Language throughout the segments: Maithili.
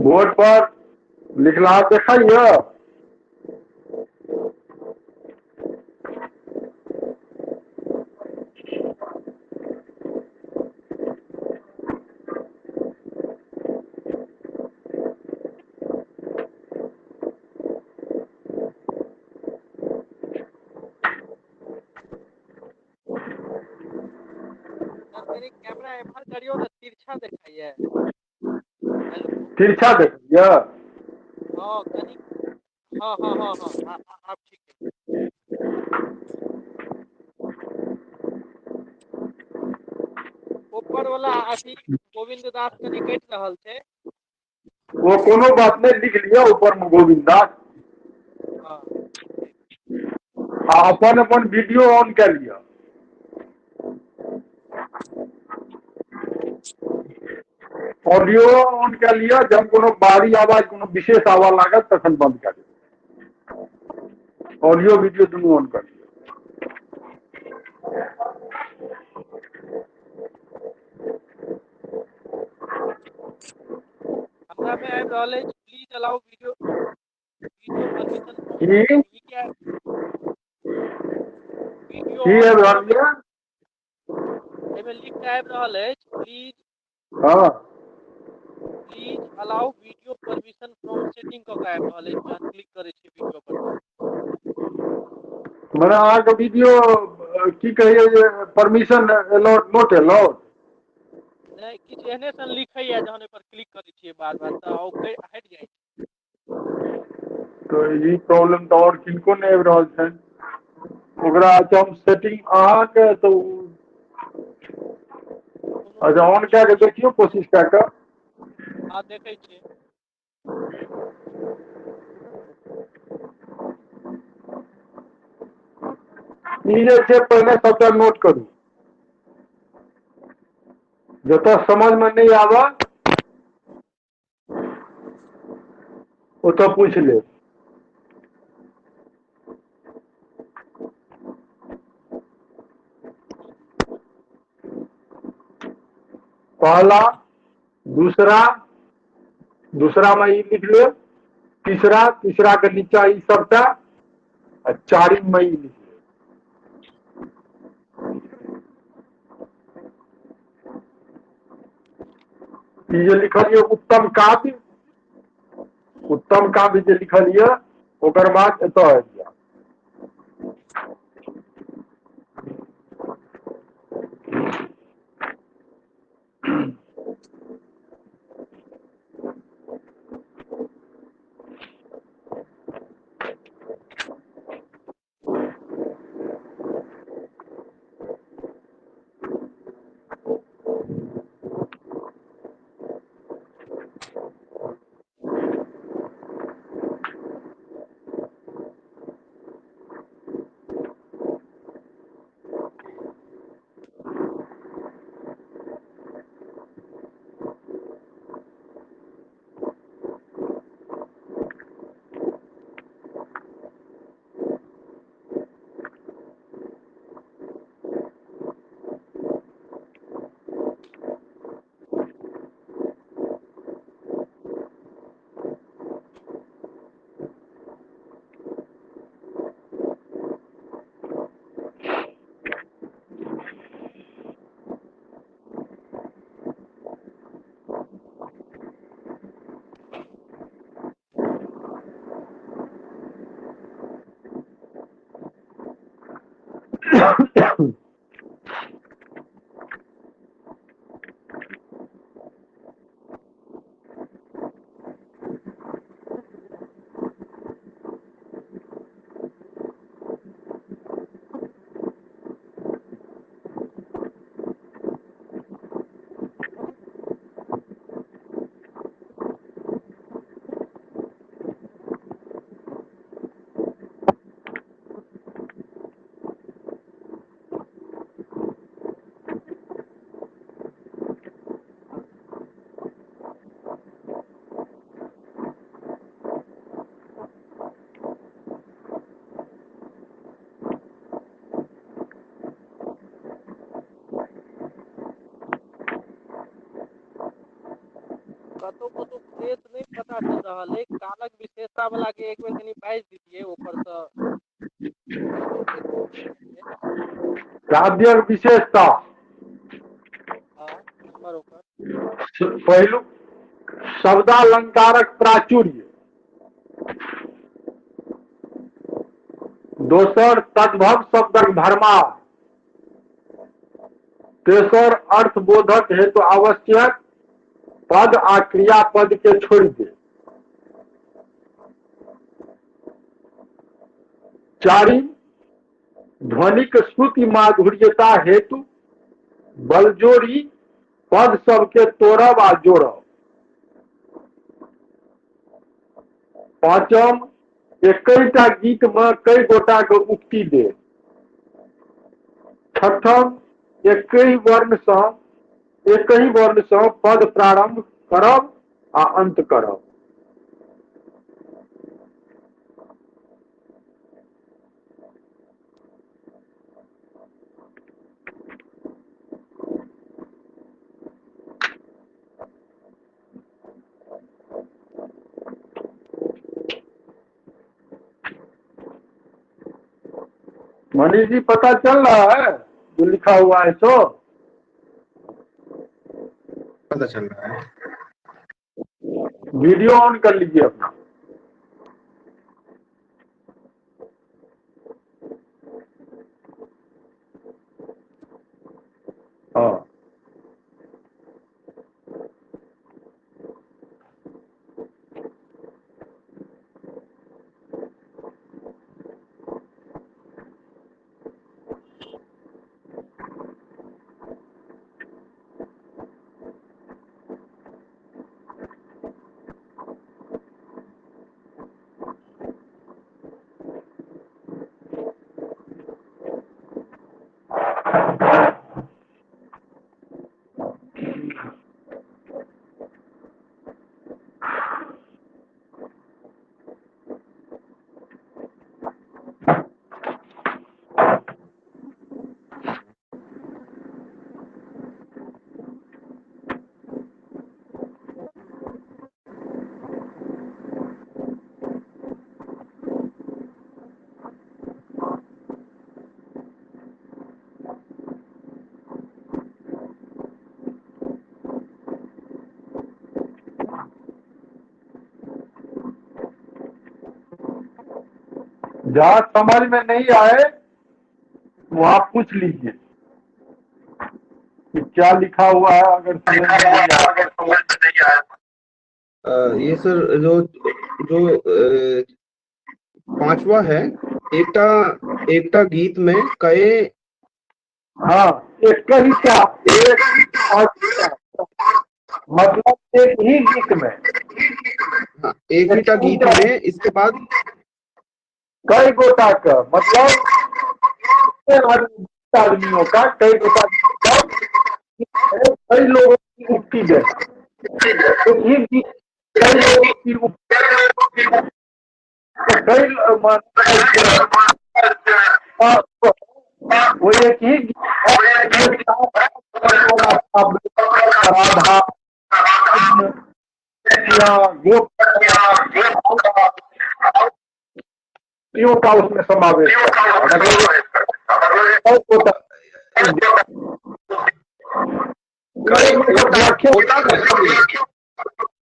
बोर्ड पर लिखला देखाइए? कैमरा एम्हर करियौ ने, तिरछा देखाइए। तिरछा देखिए? हाँ कनि, हाँ हाँ हाँ हाँ, आब ठीक है। ऊपर वाला अथी गोविंद दास कनि कटि रहल छै। वो कोनो बात नहीं, लिख लिया ऊपर में गोविंद दास। हाँ। आ अपन अपन वीडियो ऑन कर लिया, ऑडियो ऑन कर लिया। जब कोनो बाहरी आवाज, कोनो विशेष आवाज लागत तखन बंद कर दियौ। ऑडियो वीडियो दुनू ऑन कर लियौ। हमरा मे आबि रहल अछि please allow video video permission. की? ई किया वीडियो की ऑन आबि करऽ रहल मे यऽ? एहिमे लिख कऽ आबि रहल अछि प्लीज, हँ, please allow video permission from setting कऽ के आबि रहल अछि जहन क्लिक करै छियै वीडियो पर। मने अहाँके वीडियो की कहैया जे परमिशन एलाउड not allowed? नहि, किछु एहने सन लिखैया। जहन ओहि पर क्लिक करै छियै बार बार तऽ ओ हटि जाइ छै। तऽ ई प्रॉब्लम तऽ आओर किनको नहि आबि रहल छनि ओकरा। अच्छा, हम सेटिंग अहाँके तऽ कोनो अच्छा, ऑन कए कऽ देखियौ कोशिश कए कऽ। हँ, देखै छियै। ई जे छै, पहिने सबटा नोट करू। जतऽ समझमे नहि आबऽ ओतऽ पूछि लेब। पहला, दूसरा, दूसरा में ई लिख लेब, तीसरा, तीसरा के नीचा ई सबटा, आ चारिम में ई लिख लेब। ई जे लिखल यऽ उत्तम काव्य, उत्तम काव्य जे लिखल यऽ, ओकर बाद एतऽ आबि जायब। कतौ कतौ फ्रेश नहि पता चलि रहल अइ। कालक विशेषता वला के एक बेर कनि बाजि दितियै ऊपरसँ। काव्यक विशेषता। हँ, नंबर ओकर। पहिलुक शब्दालंकारक प्राचुर्य। दोसर तद्भव शब्दक भरमार। तेसर अर्थबोधक हेतु आवश्यक पद आ क्रियापद के छोड़ि दे। चारिम ध्वनिक श्रुति माधुर्यता हेतु बलजोरी पद सबके तोड़ब आ जोड़ब। पाँचम एकैटा गीत में कई गोटा के उक्ति देब। छठम एकहि वर्ण सँ एकहि वर्ण सँ पद प्रारंभ करब आ अंत करब। मनीष जी पता चल रहा है जो लिखा हुआ है सो? पता चल रहा है। वीडियो ऑन कर लीजिए अपना। हाँ, जहां समझ में नहीं आए वहां पूछ लीजिए कि क्या लिखा हुआ है, अगर समझ में नहीं आए। ये सर जो जो पांचवा है, एकटा एकटा गीत में कए। हाँ, एक ही का एक मतलब एक ही गीत में। हाँ, एक ही गीत में, इसके बाद कई गोटा का मतलब आदमियों का, कई गोटा कई लोगों की उक्ति है। एक ही गीत कई लोगों की उक्ति, कई वो एक ही राधा गोपियों का उसमें समावेश।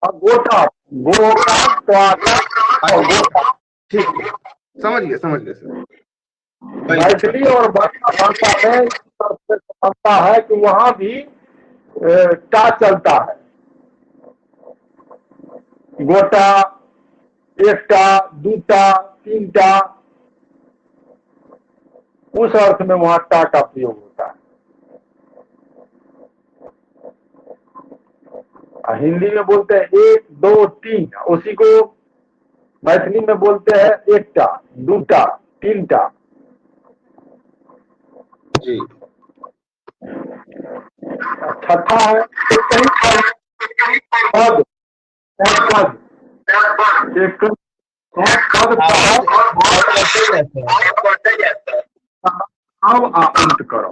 गोटा गोटा गोटा, ठीक है, समझ गए समझ गए सर। मैथिली और भाषा में समानता है कि वहां भी टा चलता है। गोटा, एकटा, दूटा, तीनटा, उस अर्थ में वहां टा का प्रयोग होता है। हिंदी में बोलते हैं एक दो तीन, उसी को मैथिली में बोलते हैं एकटा, दूटा, तीनटा। जी। छठा है पद, पद एक पद अब आ अंत करो।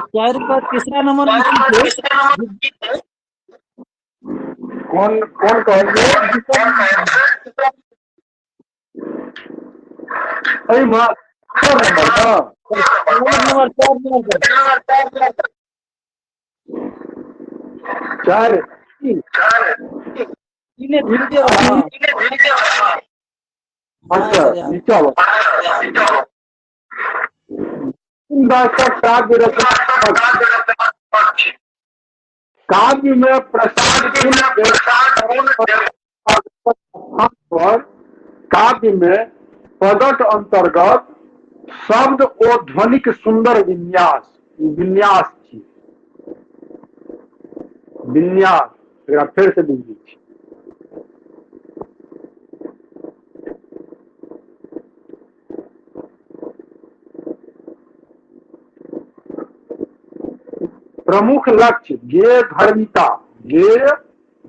चार का तीसरा नंबर कौन कौन कहलिए? चार अच्छा नीचा काव्य रचना काव्य में प्रसाद पर काव्य में पदक अंतर्गत शब्द और ध्वनिक सुंदर विन्यास, विन्यास छी विन्यास, एकरा फेर से लिख दै छी। प्रमुख लक्ष्य गेय धर्मिता, गेय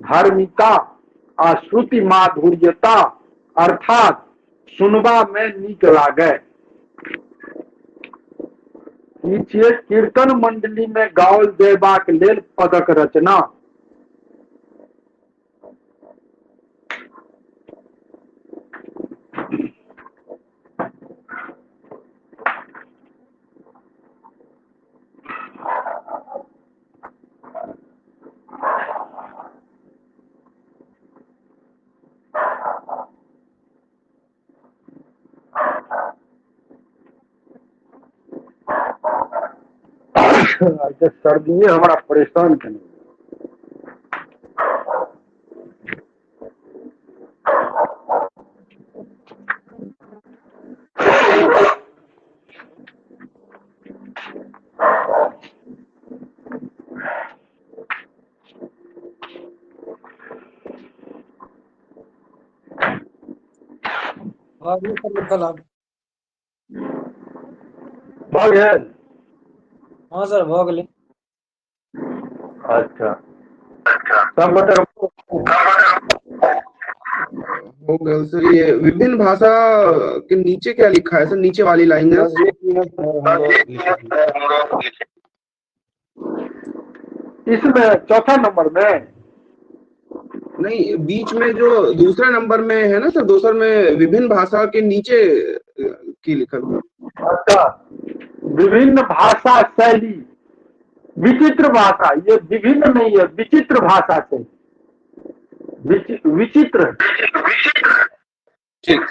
धर्मिता आ श्रुति माधुर्यता, अर्थात सुनबा में नीक लागे। ई छियै कीर्तन मंडली में गाओल जयबाक लेल पदक रचना। सर्दिये हमरा परेशान केने। भऽ गेल? हाँ सर भऽ गेलै। अच्छा सब गोटे हो गया सर। ये विभिन्न भाषा के नीचे क्या लिखा है सर? नीचे वाली लाइन है। इसमें चौथा नंबर में नहीं, बीच में जो दूसरा नंबर में है ना सर, दूसर में विभिन्न भाषा के नीचे की लिखा है। अच्छा, विभिन्न भाषा शैली, विचित्र भाषा, ये विभिन्न नहीं है, विचित्र भाषा शैली, विचित्र। ठीक।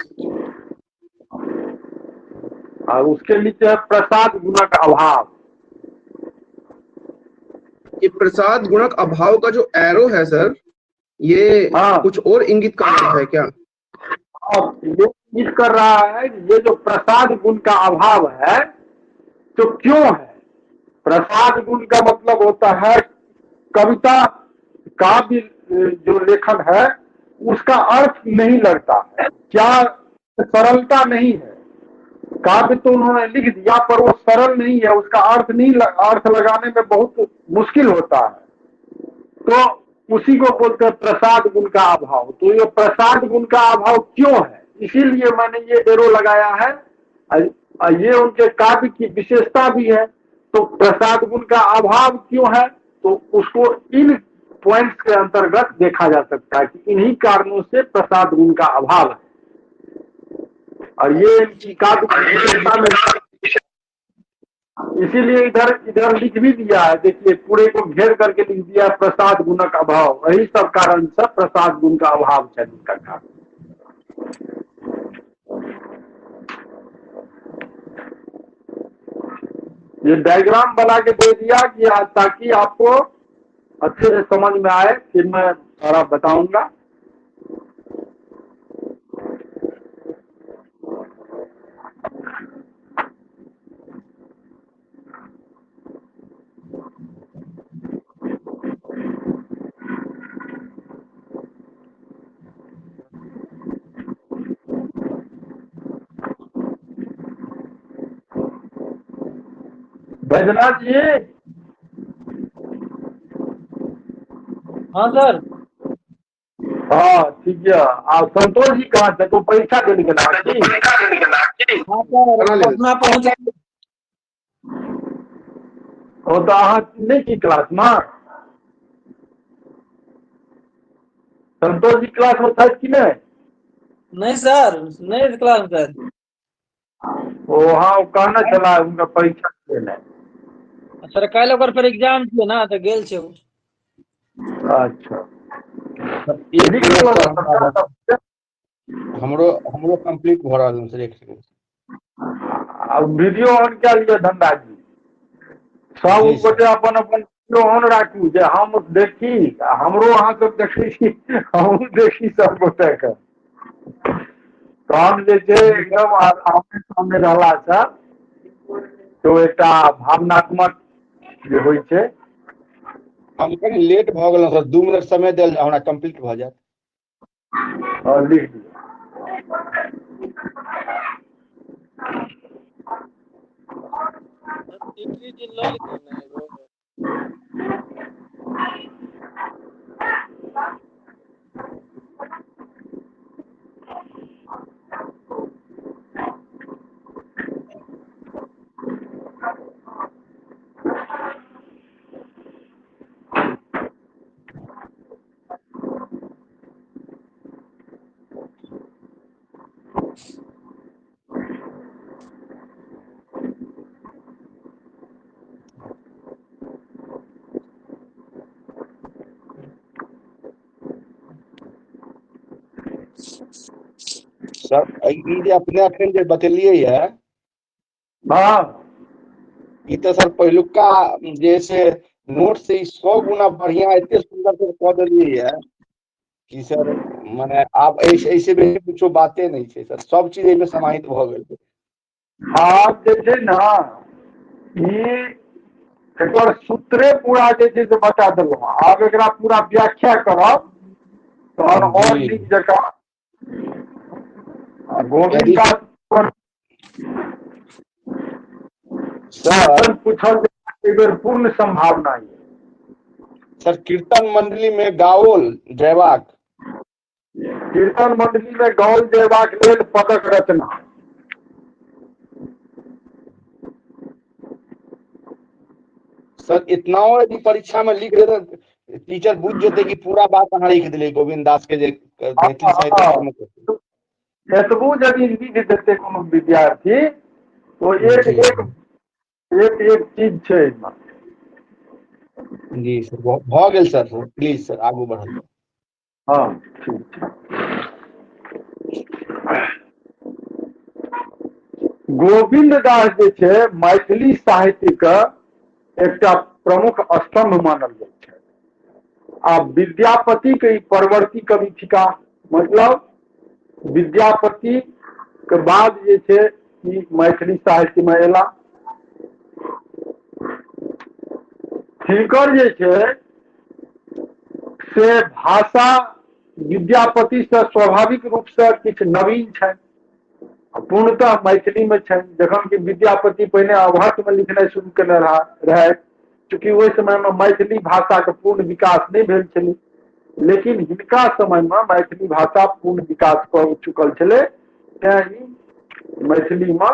और उसके नीचे है प्रसाद गुणक अभाव। ये प्रसाद गुणक अभाव का जो एरो है सर, ये हाँ। कुछ और इंगित कर रहा है क्या? हाँ, ये इंगित कर रहा है ये जो प्रसाद गुण का अभाव है तो क्यों है? प्रसाद गुण का मतलब होता है कविता काव्य जो लेखन है उसका अर्थ नहीं लगता है, क्या सरलता नहीं है। काव्य तो उन्होंने लिख दिया पर वो सरल नहीं है, उसका अर्थ नहीं, अर्थ लगाने में बहुत मुश्किल होता है, तो उसी को बोलते हैं प्रसाद गुण का अभाव। तो ये प्रसाद गुण का अभाव क्यों है, इसीलिए मैंने ये एरो लगाया है। ये उनके काव्य की विशेषता भी है। तो प्रसाद गुण का अभाव क्यों है, तो उसको इन पॉइंट्स के अंतर्गत देखा जा सकता है कि इन्हीं कारणों से प्रसाद गुण का अभाव है। और ये इनकी काव्य की विशेषता में, इसीलिए इधर इधर लिख भी दिया है, देखिए पूरे को घेर करके लिख दिया प्रसाद गुणक अभाव। यही सब कारण सब प्रसाद गुण का अभाव है इनका कारण। ये डायग्राम बना के दे दिया कि ताकि आपको अच्छे से समझ में आए, फिर मैं सारा बताऊंगा। बैजनाथ जी। हाँ सर। हाँ ठीक है। आप संतोष जी कहाँ थे? तो परीक्षा देने के नाम। हाँ सर, पटना पहुँच। ओ तो अहाँ नहीं की क्लास में? संतोष जी क्लास में था कि नहीं? नहीं सर, नहीं क्लास में सर। ओ हाँ, वो कहना चला उनका परीक्षा देने। सर काल्हि ओकर फेर एग्जाम छै ना, तऽ गेल छै ओ। अच्छा, हमरो हमरो कंप्लीट भऽ रहल सर, एक सेकंड। अब वीडियो ऑन कए लिअ धनराज जी। सब गोटे अपन अपन वीडियो ऑन राखू, जे हम देखी, हमरो अहाँ सब देखै छी, हमहूँ देखी सब गोटे के। तहन जे छै एकदम आमने सामने रहलासँ तो एकटा भावनात्मक जे होइ छै। हम कनि लेट भऽ गेलहुँ सर, 2 मिनट समय देल हमरा कंप्लीट भऽ जायत। हँ लिख दियौ। लऽ लेतियै ने एगो। सर ई जे अपने अखन जे बतेलियै ये, हाँ, ई तऽ सर पहिलुका जे से नोट से 100 गुना बढ़िया एते सुंदर से कऽ देलियै ये कि सर मने आब ऐसे बेसी कुछो बाते नहि छै सर, सब चीज एहिमे समाहित भऽ गेल। आब जे छै ने ई एकर सूत्रे पूरा जे छै से बता देलहुँ, आब एकरा पूरा व्याख्या करब तहन और नीक जकाँ। गोविंद दास सर पूछल बेर पूर्ण संभावना है। सर कीर्तन मंडली में गाओल जयबाक, कीर्तन मंडली में गाओल जयबाक लेल पदक रचना। सर इतना यदि परीक्षा में लिख दे टीचर बुझ जेतै कि पूरा बात अहाँ लिख दिले गोविंद दास के जे मैथिली साहित्य। एतबो यदि लिख देते कोनो विद्यार्थी तो एक एक एक एक चीज छै। जी सर भऽ गेल सर, प्लीज सर आगू बढ़ल। हाँ ठीक छै। गोविंद दास जे छै मैथिली साहित्य के एकटा प्रमुख स्तंभ मानल जाइ छै। आ विद्यापति के ई परवर्ती कवि थिका, मतलब विद्यापति के बाद जे छै ई मैथिली साहित्य में एला। हिनकर जे छै से भाषा विद्यापति से स्वाभाविक रूप से किछु नवीन छै, पूर्णतः मैथिली में छै। जखन कि विद्यापति पहिने अवहट्ठ में लिखनाइ शुरू केने रहथि, चूँकि ओहि समय में मैथिली भाषा के पूर्ण विकास नहि भेल छलै, लेकिन हिनका समय में मैथिली भाषा पूर्ण विकास कऽ चुकल छलै। तेँ ई मैथिलीमे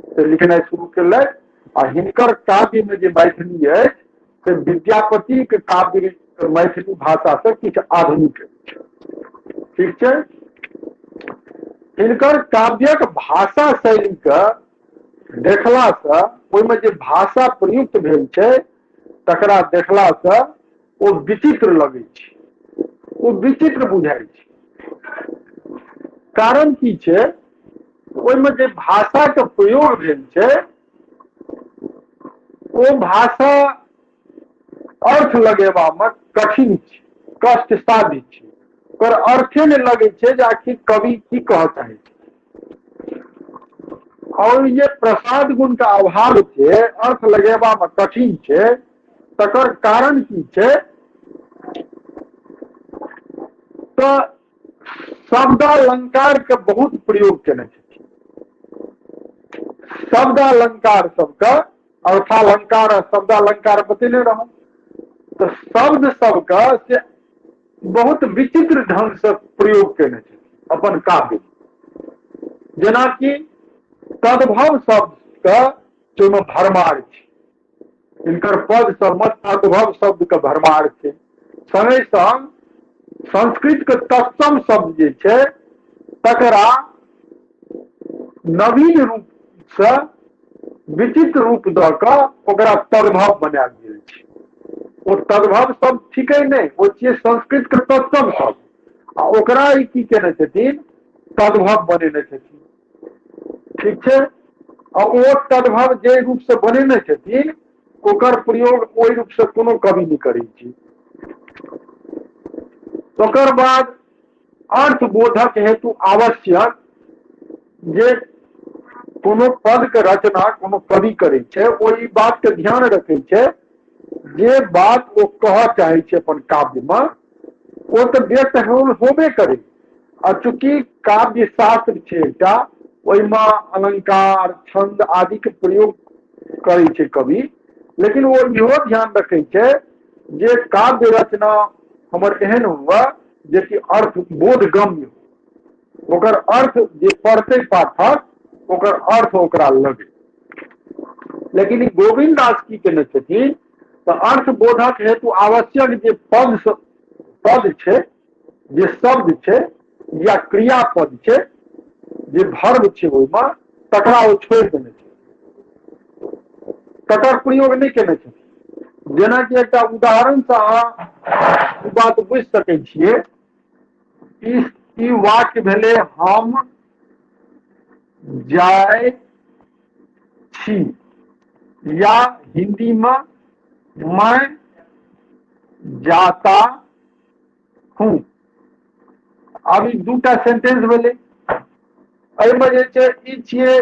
से लिखनाइ शुरू केलथि। आ हिनकर काव्यमे जे मैथिली अछि से विद्यापतिक काव्य मैथिली भाषासँ किछु आधुनिक अछि। ठीक छै। हिनकर काव्यक भाषा शैलीके देखलासँ, ओहिमे जे भाषा प्रयुक्त भेल छै तकरा देखलासँ ओ विचित्र लगै छै, ओ विचित्र बुझाइ छै। कारण की छै? ओहिमे जे भाषाके प्रयोग भेल छै ओ भाषा अर्थ लगेबामे कठिन छै, कष्ट साध्य छै। ओकर अर्थे नहि लगै छै जे आखिर कवि की कहऽ चाहै छै। और ये प्रसाद गुण के अभाव छै, अर्थ लगेबामे कठिन छै, तकर कारण की छै? तऽ शब्दालंकार के बहुत प्रयोग केने छथिन। शब्दालंकार सबके, अर्थालंकार आ शब्दालंकार बतेने रहौं, तऽ शब्द सबके से बहुत विचित्र ढंग से प्रयोग केने छथिन अपन काव्य। जेनाकि तद्भव शब्द के ओहिमे भरमार छै, हिनकर पद सबमे तद्भव शब्द के भरमार छै। संगे संग संस्कृत के तत्सम शब्द जे छै तकरा नवीन रूप से विचित्र रूप दऽ कऽ ओकरा तद्भव बनायल गेल छै। ओ तद्भव शब्द ठीके नहि, ओ छियै संस्कृत के तत्सम शब्द, आ ओकरा ई की केने छथिन? तद्भव बनेने छथिन। ठीक छै। आ ओ तद्भव जे रूप से बनेने छथिन ओकर प्रयोग ओहि रूप से कोनो कवि नहि करै छै। ओकर बाद अर्थबोधक हेतु आवश्यक जे कोनो पद के रचना कोनो कवि करै छै, ओ ई बात के ध्यान रखै छै जे बात ओ कहऽ चाहै छै अपन काव्य मे ओ तऽ व्यक्त होबे करै। आ चूँकि काव्य शास्त्र छै एकटा, ओहिमे अलंकार छंद आदि के प्रयोग करै छै कवि, लेकिन ओ इहो ध्यान रखै छै जे काव्य रचना हमर एहन हुए जे कि अर्थ बोधगम्य हो, ओकर अर्थ जे पढ़तै पाठक ओकर अर्थ ओकरा लगे। लेकिन ई गोविन्द दास की केने छथिन तऽ अर्थबोधक हेतु आवश्यक जे पद पद छै, जे शब्द छै या क्रियापद छै, जे भर्व छै ओहिमे, तकरा ओ छोड़ि देने छै, तकर प्रयोग नहि केने छथिन। जेनाकि एकटा उदाहरणसँ अहाँ ई बात बुझि सकै छियै। ई वाक्य भेलै हम जाइ छी, या हिंदी में मैं जाता हूँ। आब ई दूटा सेंटेंस भेलै। एहिमे जे छै ई छियै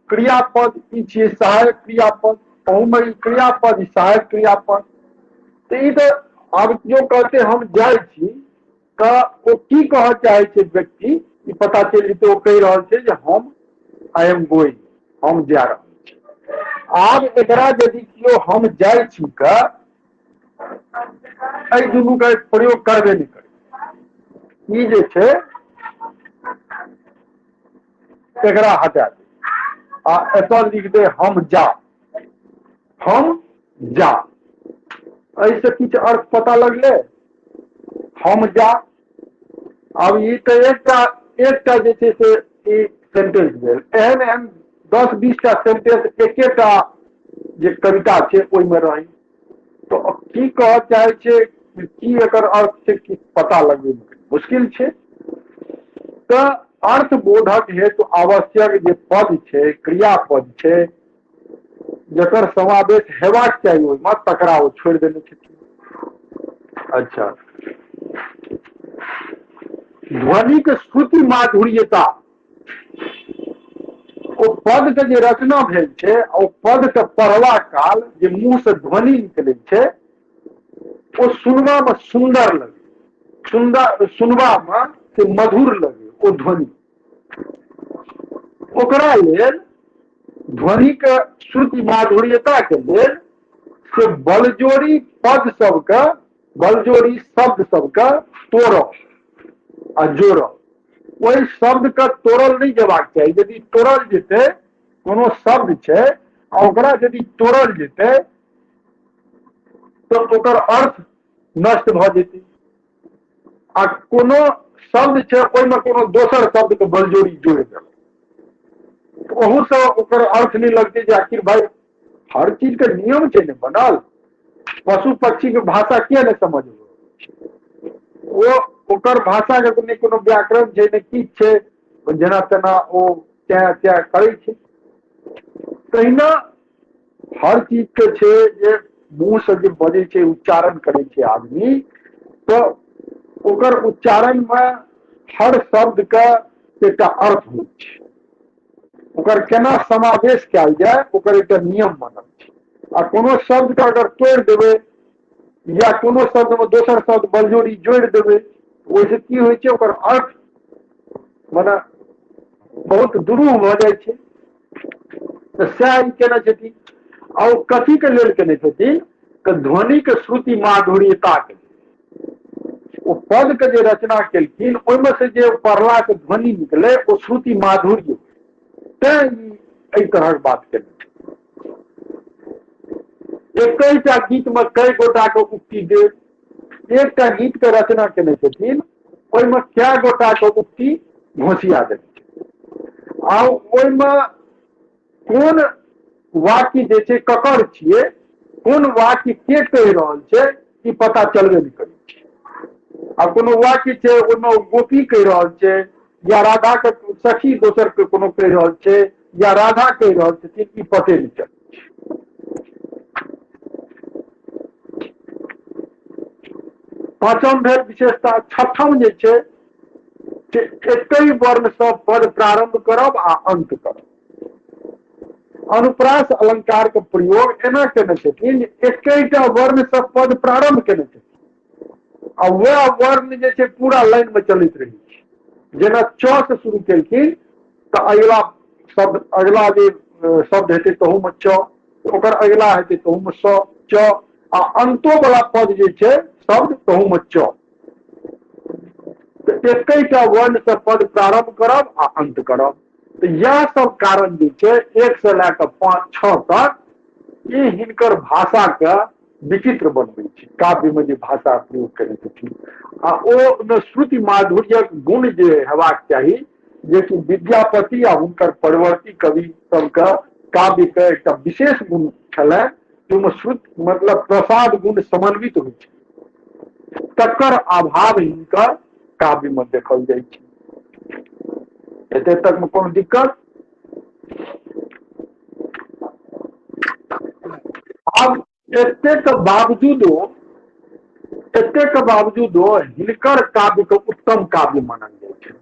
क्रियापद, ई छियै सहायक क्रियापद, ओहूमे ई क्रियापद, ई सहायक क्रियापद। तऽ ई तऽ आब केओ कहतै हम जाइ छी तऽ ओ की कहऽ चाहै छै व्यक्ति, ई पता चलि जेतै। ओ कहि रहल छै जे हम I am going, हम जा रहल छी। आब एकरा यदि केओ हम जाइ छी के एहि दुनू के प्रयोग करबे नहि करै, ई जे छै एकरा हटा दे आ एतऽ लिख दे हम जा, हम जा। एहिसँ किछु अर्थ पता लगलै? हम जा। आब ई तऽ एकटा एकटा जे छै से ई सेंटेंस भेल। एहन एहन 10-20 टा सेंटेंस एकेटा जे कविता छै ओहिमे रहै, तऽ की कहऽ चाहै छै, की एकर अर्थ छै, की पता लगबै मुश्किल छै। तऽ अर्थबोधक हेतु आवश्यक जे पद छै, क्रियापद छै, जकर समावेश हेबाक चाही ओहिमे, तकरा ओ छोड़ि देने छथिन। अच्छा, ध्वनिक श्रुति माधुर्यता, ओ पद के जे रचना भेल छै, ओ पद के पढ़वा काल जे मुंह से ध्वनि निकलै छै ओ सुनबा में सुंदर लगे, सुंदर सुनबा में से मधुर लगे ओ ध्वनि। ओकरा लेल ध्वनि के श्रुति माधुर्यता के लेल से बलजोरी पद सबके, बलजोरी शब्द सबके तोड़ब आ जोड़ब। ओहि शब्दके तोड़ल नहि जेबाक चाही। यदि तोड़ल जेतै, कोनो शब्द छै आ ओकरा यदि तोड़ल जेतै तऽ ओकर अर्थ नष्ट भऽ जेतै। आ कोनो शब्द छै ओहिमे कोनो दोसर शब्दके बलजोरी जोड़ि देलक, ओहूसँ ओकर अर्थ नहि लगतै जे आखिर भाई हर चीजके नियम छै ने बनल। पशु पक्षीके भाषा किया नहि समझबै? ओ ओकर भाषाके नहि कोनो व्याकरण छै, नहि किछु छै, जेना तेना ओ तैं तैं करै छै। तहिना हर चीजके छै जे मुँहसँ जे बजै छै, उच्चारण करै छै आदमी, तऽ ओकर उच्चारणमे हर शब्दके एकटा अर्थ होइ छै। ओकर केना समावेश कयल जाय ओकर एकटा नियम बनल छै। आ कोनो शब्दके अगर तोड़ि देबै या कोनो शब्दमे दोसर शब्द बलजोरी जोड़ि देबै, ओहिसँ की होइ छै, ओकर अर्थ मने बहुत दुरूह भऽ जाइ छै। तऽ सएह ई केने छथिन। आ ओ कथीके लेल केने छथिन? तऽ ध्वनिके श्रुति माधुर्यताके। ओ पदके जे रचना केलखिन ओहिमे से जे पढ़लाके ध्वनि निकलै ओ श्रुति माधुर्य, तैं ई एहि तरहक बात केने। एकैटा गीतमे कई गोटाके उक्ति देल। एकटा गीतके रचना केने छथिन, ओहिमे कए गोटाके उक्ति घोसिया देने छै। आ ओहिमे कोन वाक्य जे छै ककर छियै, कोन वाक्य के कहि रहल छै, ई पता चलबे नहि करै छै। आ कोनो वाक्य छै ओहिमे गोपी कहि रहल छै या राधा के सखी दोसर के कोनो कहि रहल छै या राधा कहि रहल छथिन, ई पते नहि चलै छै। पाँचम भेल विशेषता। छठम जे छै एकहि वर्णसँ पद प्रारंभ करब आ अंत करब। अनुप्रास अलंकार के प्रयोग एना केने छथिन जे एकेटा वर्णसँ पद प्रारंभ केने छथिन आ वएह वर्ण जे छै पूरा लाइन मे चलैत रहै छै। जेना च से शुरू केलखिन तऽ अगिला शब्द, अगिला जे शब्द हेतै तहूमे च, ओकर अगिला हेतै तहूमे स च, आ अंतो वाला पद जे छै शब्द तहूमे च। तऽ एकेटा वर्ण से पद प्रारंभ करब आ अंत करब। तऽ इएह सब कारण जे छै 1 से लए कऽ 5 6 तक ई हिनकर भाषा के विचित्र बनबै छै। काव्य में जे भाषा प्रयोग करै छथिन आ ओहिमे श्रुति माधुर्यक गुण जे हेबाक चाही, जेकि विद्यापति आ हुनकर परवर्ती कवि सबके काव्य के एकटा विशेष गुण छलनि, ओहिमे श्रुति मतलब प्रसाद गुण समन्वित होइ छै, तकर अभाव हिनकर काव्य में देखल जाइ छै। एते तक में कोनो दिक्कत? आब एतेक बावजूदो, एतेक बावजूदो हिनकर काव्य के उत्तम काव्य मानल जाइ छै।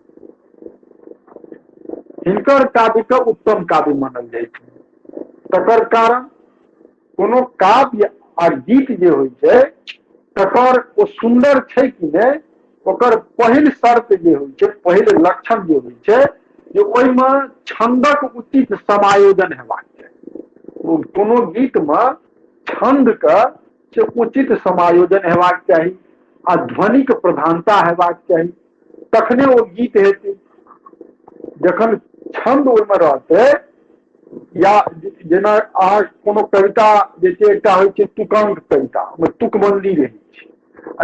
हिनकर काव्य के उत्तम काव्य मानल जाइ छै। तकर कारण कोनो काव्य आ गीत जे होइ छै तकर ओ सुन्दर छै कि नहि, ओकर पहिल शर्त जे होइ छै, पहिल लक्षण जे होइ छै जे ओहिमे छंदक उचित समायोजन हेबाक चाही। ओ कोनो गीतमे छंदके से उचित समायोजन हेबाक चाही आ ध्वनिक प्रधानता हेबाक चाही, तखने ओ गीत हेतै। जखन छंद ओहिमे रहतै, या जेना अहाँ कोनो कविता जे छै, एकटा होइ छै तुकांक कविता, ओहिमे तुकबंदी रहै छै,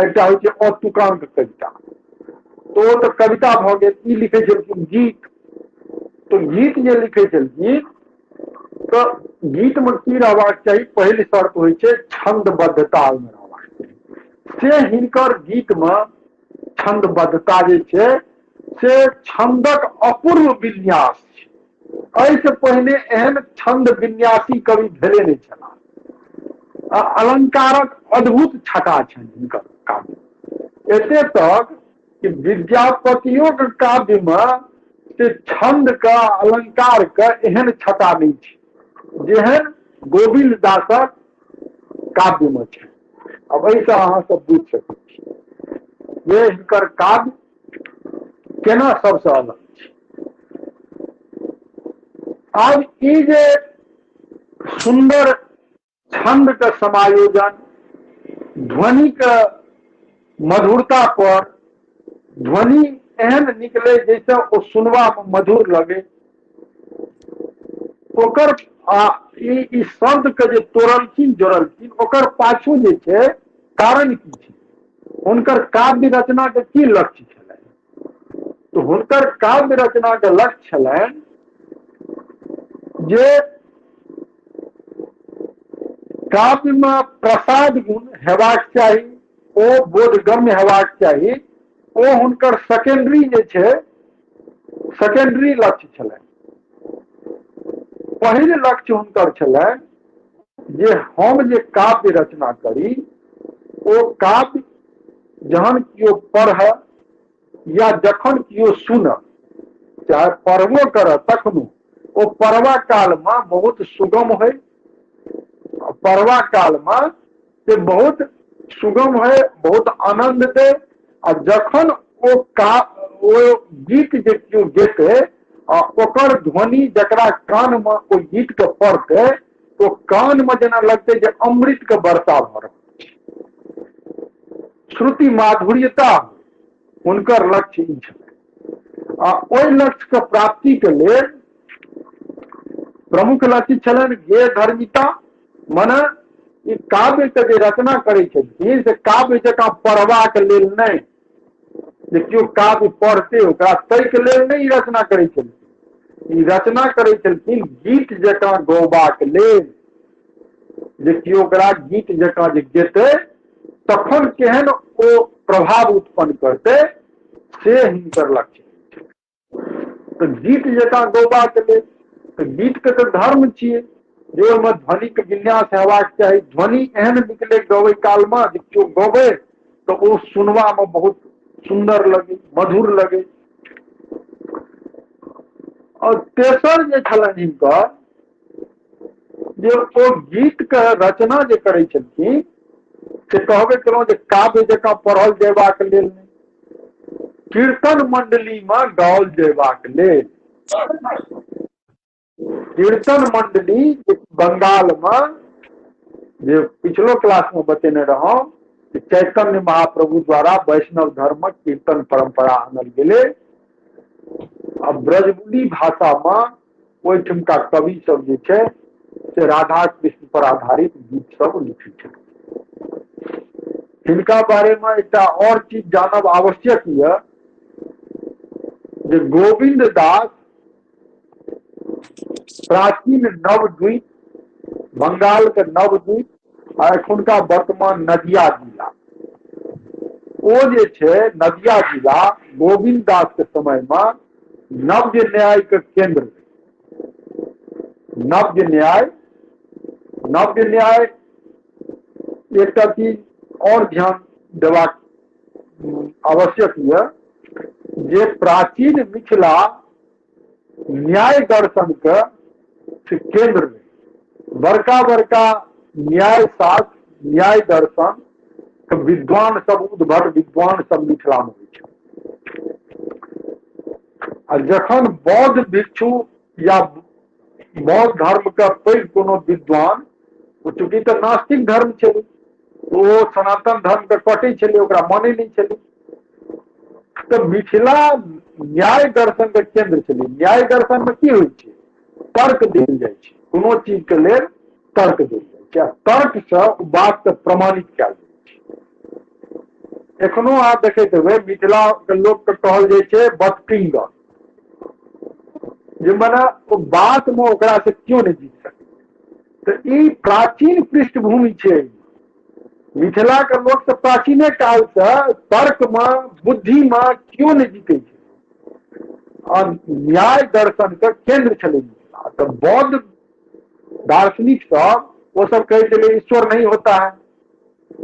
एकटा होइ छै अतुकांक कविता, तो ओ तऽ कविता भऽ गेल। ई लिखै छलखिन गीत, तऽ गीत जे लिखै छलखिन तऽ गीतमे की रहबाक चाही? पहिल शर्त होइ छै छंदबद्धता ओहिमे रहबाक चाही। से हिनकर गीतमे छंदबद्धता जे छै से छंदक अपूर्व विन्यास छै। एहिसँ पहिने एहन छंद विन्यासी कवि भेले नहि छलाह। आ अलंकारक अद्भुत छटा छनि हिनकर काव्य, एते तक कि विद्यापतियों के काव्य में से छंद के अलंकार के एहन छटा नहीं छै जेहन गोविंद दासक काव्य में छै। अब एहिसँ अहाँ सब बुझि सकै छी जे हिनकर काव्य केना सबसँ अलग छै। आब ई जे सुंदर छंद के समायोजन, ध्वनि के मधुरता पर, ध्वनि एहन निकले जैसे ओ सुनबा में मधुर लगे। ओकर ई शब्द के जे तोड़लखिन जोड़लखिन ओकर पाछू जे छै कारण की छै, हुनकर काव्य रचना के की लक्ष्य छलनि? तो हुनकर काव्य रचना के लक्ष्य छलनि जे काव्य में प्रसाद गुण हेबाक चाही, ओ बोधगम्य हेबाक चाही। ओ हुनकर सेकेंडरी जे छै सेकेंडरी लक्ष्य छलनि। पहिल लक्ष्य हुनकर छलनि जे हम जे काव्य रचना करी ओ काव्य जहन केओ पढ़ या जखन केओ सुन, चाहे पढ़बो कर तखनो ओ पढ़बा काल में बहुत सुगम होइ, पढ़बा काल में से बहुत सुगम है, बहुत आनंद दे। आ जखन ओ ओ गीत जे केओ गेतै आ ओकर ध्वनि जकरा कान में ओ गीत के पड़तै तो कान में जेना लगतै जे अमृत के वर्षा भऽ रहल। श्रुति माधुर्यता हुनकर लक्ष्य ई छलै। आ ओहि लक्ष्य के प्राप्ति के लेल प्रमुख लक्ष्य छलनि गेय धर्मिता, मने ई काव्य के जे रचना करै छलखिन से काव्य जकाँ पढ़बाक लेल नहि, जे केओ काव्य पढ़तै ओकरा ताहिके लेल नहि ई रचना करै छलखिन। ई रचना करै छलखिन गीत जकाँ गौबाक लेल, जे केओ ओकरा गीत जकाँ जे गेतै तखन केहन ओ प्रभाव उत्पन्न करतै, से हिनकर लक्ष्य। तऽ गीत जकाँ गौबाक लेल, तऽ गीतके तऽ धर्म छियै जे ओहिमे ध्वनिके विन्यास हेबाक चाही। ध्वनि एहन निकले गबै कालमे जे केओ गबै तऽ ओ सुनबामे बहुत सुन्दर लगे, मधुर लगे। और तेसर जे छलनि हिनकर जे ओ गीत के रचना जे करै छलखिन से कहबे केलहुँ जे काव्य जकाँ पढ़ल जेबाक लेल नहि, कीर्तन मंडली में गाओल जेबाक लेल। कीर्तन मंडली बंगाल में जे पिछलो क्लास में बतेने रहौं कि चैतन्य महाप्रभु द्वारा वैष्णव धर्मक कीर्तन परंपरा आनल गेलै। आ ब्रजबुली भाषा में ओहिठुमका कवि सब जे छै से राधा कृष्ण पर आधारित गीत सब लिखै छथिन। हिनका बारे में एकटा और चीज जानब आवश्यक यऽ जे गोविंद दास प्राचीन नवद्वीप, बंगाल के नवद्वीप आ एखुनका वर्तमान नदिया जिला, ओ जे छै नदिया जिला गोविंद दास के समय में नव्य न्याय के केंद्र। नव्य न्याय, नव्य न्याय एकटा चीज और ध्यान देबाक आवश्यक यऽ जे प्राचीन मिथिला न्याय दर्शन के केंद्र रहे। बड़का बड़का न्याय शास्त्र, न्याय दर्शन के विद्वान सब, उद्भट विद्वान सब मिथिला में होइ छै। आ जखन बौद्ध भिक्षु या बौद्ध धर्म के पैघ कोनो विद्वान, ओ चूँकि तऽ नास्तिक धर्म छलै, ओ सनातन धर्म के कटै छलै, ओकरा मानै नहि छलै, तऽ मिथिला न्याय दर्शन के केंद्र छलै। न्याय दर्शन में की होइ छै? तर्क देल जाइ छै, कोनो चीज के लेल तर्क देल जाइ छै आ तर्क से बात के प्रमाणित कयल जाइ छै। एखनो अहाँ देखैत हेबै मिथिला के लोक के कहल जाइ छै बतपिंगर, जे मने ओ बात में ओकरा से क्यों नहीं जीत सके। तऽ ई प्राचीन पृष्ठभूमि छै। मिथिला के लोक तऽ प्राचीने काल से तर्क में, बुद्धि में क्यों नहीं जीते छै। और न्याय दर्शन के केंद्र छलै मिथिला। तऽ बौद्ध दार्शनिक सब वो सब कहै छलै ईश्वर नहीं होता है,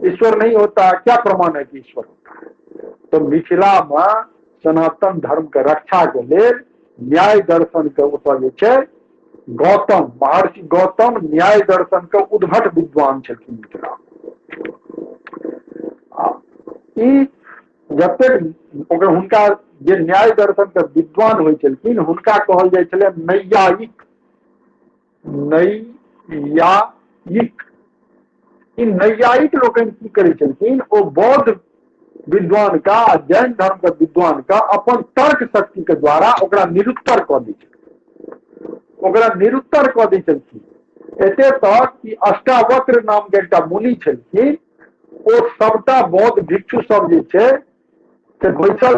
ईश्वर नहीं होता है, क्या प्रमाण है कि ईश्वर होता है? तो मिथिला में सनातन धर्म के रक्षा के लेल न्याय दर्शन के ओतऽ जे छै गौतम, महर्षि गौतम न्याय दर्शन के उद्भट विद्वान छलखिन मिथिला। ई जतेक ओकर हुनका जे न्याय दर्शन के विद्वान होइ छलखिन हुनका कहल जाइ छलै नैयायिक। नैयायिक। ई नैयायिक लोकनि की करै छलखिन, ओ बौद्ध विद्वान का, जैन धर्म के विद्वान का अपन तर्क शक्ति के द्वारा ओकरा निरुत्तर कऽ दै छलखिन, ओकरा निरुत्तर कऽ दै छलखिन। एते तक कि अष्टावक्र नाम के एकटा मुनि छलखिन, ओ सबटा बौद्ध भिक्षु सब जे छै से बैसल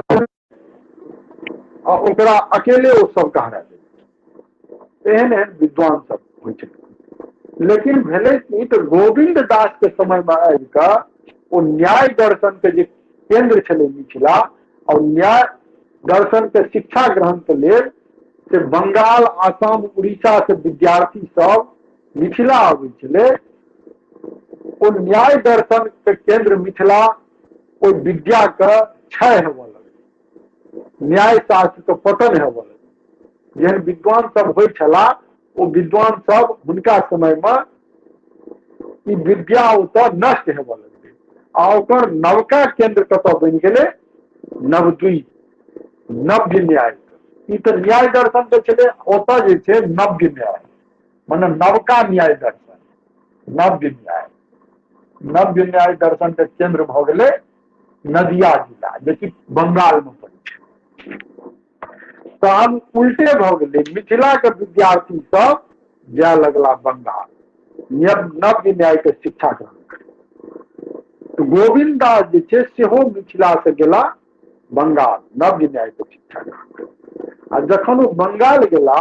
आ ओकरा अकेले ओ सबके हरा देलखिन। एहन एहन विद्वान सब होइ छलखिन। लेकिन भेलै की तऽ गोविन्द दास के समय मे आबि कऽ ओ न्याय दर्शन के जे केंद्र छलै मिथिला, और न्याय दर्शन के शिक्षा ग्रहण के लेल से बंगाल, आसाम, उड़ीसा से विद्यार्थी सब मिथिला अबै छलै। ओ न्याय दर्शन के केंद्र मिथिला ओहि विद्या के क्षय हेबऽ लगलै, न्याय शास्त्र के पतन हेबऽ लगलै। जेहन विद्वान सब होइ छलाह ओ विद्वान सब हुनका समय मे ई विद्या ओतऽ नष्ट हेबऽ लगलै आ ओकर नवका केंद्र कतऽ बनि गेलै? नवद्वीप, नव्य न्याय। ई तऽ न्याय दर्शन के छलै, ओतऽ जे छै नव्य न्याय, मने नवका न्याय दर्शन, नव्य न्याय। नव्य न्याय दर्शन के केंद्र भऽ गेलै नदिया जिला, जेकि बंगाल मे पड़ै छै। तहन उल्टे भऽ गेलै, मिथिला के विद्यार्थी सब जाय लगला बंगाल नव्य न्याय के शिक्षा ग्रहण करै। तऽ गोविन्द दास जे छै सेहो मिथिला से गेला बंगाल नव्य न्याय के शिक्षा ग्रहण करै। आ जखन ओ बंगाल गेला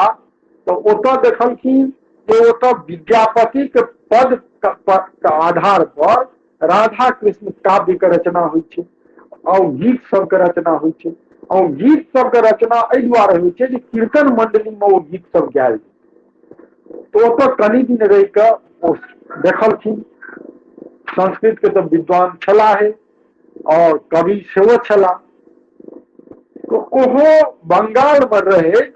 तऽ ओतऽ देखलखिन जे ओतऽ विद्यापति के पद के आधार पर राधा कृष्ण काव्य के रचना होइ छै और गीत सबके रचना होइ छै। और गीत सबके रचना एहि दुआरे होइ छै जे कीर्तन मंडली में ओ गीत सब गायल जाइ। तऽ ओतऽ कनि दिन रहि कऽ ओ देखलखिन, संस्कृत के तऽ विद्वान छलाहे और कवि सेहो छलाह, तऽ ओहो बंगाल मे रहैत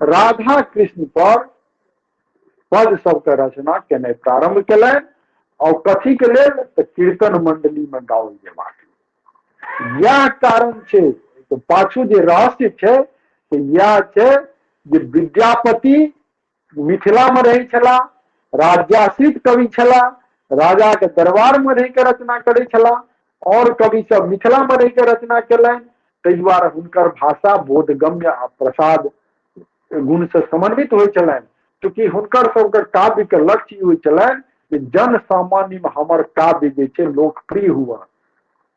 राधा कृष्ण पर पद सबके रचना केनाइ प्रारंभ केलनि। और कथी के लेल? तऽ कीर्तन मंडली में गाओल जेबाक। इएह कारण छै तऽ पाछू जे रहस्य छै से इएह छै जे विद्यापति मिथिला में रहै छलाह, राज्याश्रित कवि छलाह, राजा के दरबार में रहि के रचना करै छलाह, और कवि सब मिथिला में रहि के रचना केलनि, ताहि दुआरे हुनकर भाषा बोधगम्य आ प्रसाद गुण से समन्वित होइ छलनि। चूँकि हुनकर सबके काव्य के लक्ष्य ई होइ छलनि जे जन सामान्य में हमर काव्य जे छै लोकप्रिय हुए,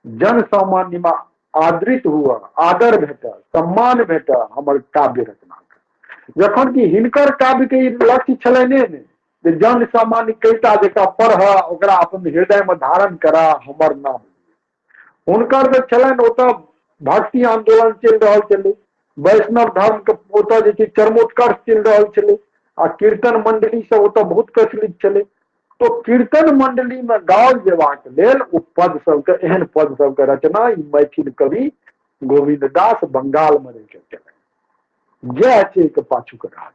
जन सामान्य में आदृत हुए, आदर भेटय, सम्मान भेटय हमर काव्य रचना के। जखन कि हिनकर काव्य के ई लक्ष्य छलनि नहि जे जन सामान्य कविता जकाँ पढ़, ओकरा अपन हृदय में धारण करा, हमर नाम। हुनकर जे छलनि ओतऽ भक्ति आंदोलन चलि रहल छलै, वैष्णव धर्म के ओतऽ जे छै चरमोत्कर्ष चलि रहल छलै आ कीर्तन मंडली सब ओतऽ बहुत प्रचलित छलै। तो कीर्तन मंडली में गाओल जेबाक लेल ओ पद सबके, एहन पद सबके रचना ई मैथिल कवि गोविन्द दास बंगाल में रहि के केलनि। जएह छै के पाछू के रहस्य।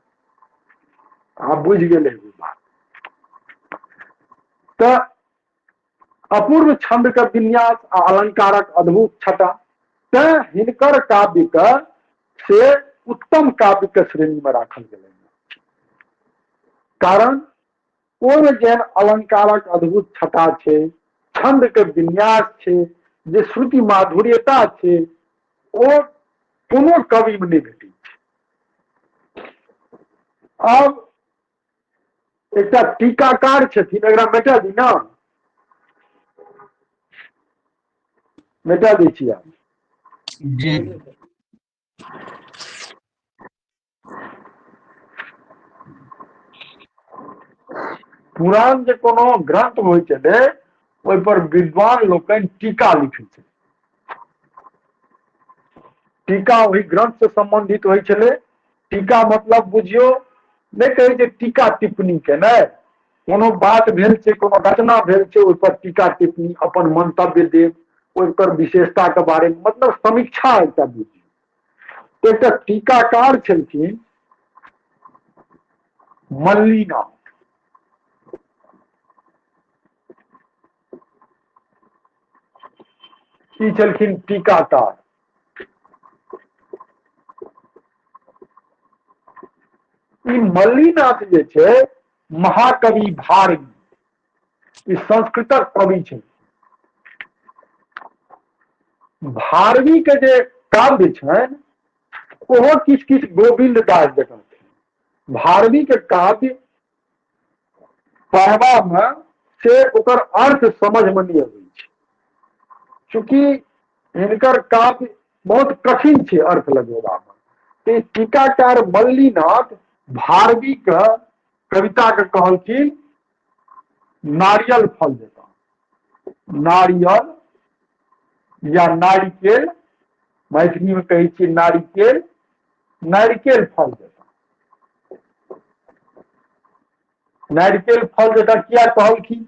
आब बुझि गेलै ओ बात। तऽ अपूर्व छंद के विन्यास आ अलंकारक अद्भुत छटा, तैं हिनकर काव्य के से उत्तम काव्य के श्रेणी में राखल गेलै। कारण ओहिमे जेहन अलंकारक अद्भुत छटा छै, छंद के विन्यास छै, जे श्रुति माधुर्यता छै, ओ कोनो कवि में नहि भेटै छै। आब एकटा टीकाकार छथिन, एकरा मेटा दी ना, मेटा दै छी आब। जी। पुरान जे कोनो ग्रंथ होइ छलै ओहि पर विद्वान लोकनि टीका लिखै छलै। टीका ओहि ग्रंथ से संबंधित होइ छलै। टीका मतलब बुझियौ नहि कहै छै टीका टिप्पणी केनाइ, कोनो बात भेल छै, कोनो घटना भेल छै, ओहि पर टीका टिप्पणी अपन मंतव्य देब, ओकर विशेषता के बारे में मतलब समीक्षा एकटा बुझियौ। एकटा टीकाकार छलखिन मल्लीनाथ। ई छलखिन टीकाकार। ई मल्लीनाथ जे छै महाकवि भारवि, ई संस्कृतक कवि छै। भारवी के जे काव्य छनि ओहो किछु किछु गोविन्द दास जकाँ छै। भारवी के काव्य पढ़बामे से ओकर अर्थ समझमे नहि अबै छै, चूँकि हिनकर काव्य बहुत कठिन छै अर्थ लगेबामे। तऽ टीकाकार मल्लीनाथ भारवी के कविता के कहलखिन नारियल फल जकाँ, नारियल या नारिकेल, मैथिलीमे कहै छियै नारिकेल, नारिकेल फल जकाँ। नारिकेल फल जकाँ किया कहलखिन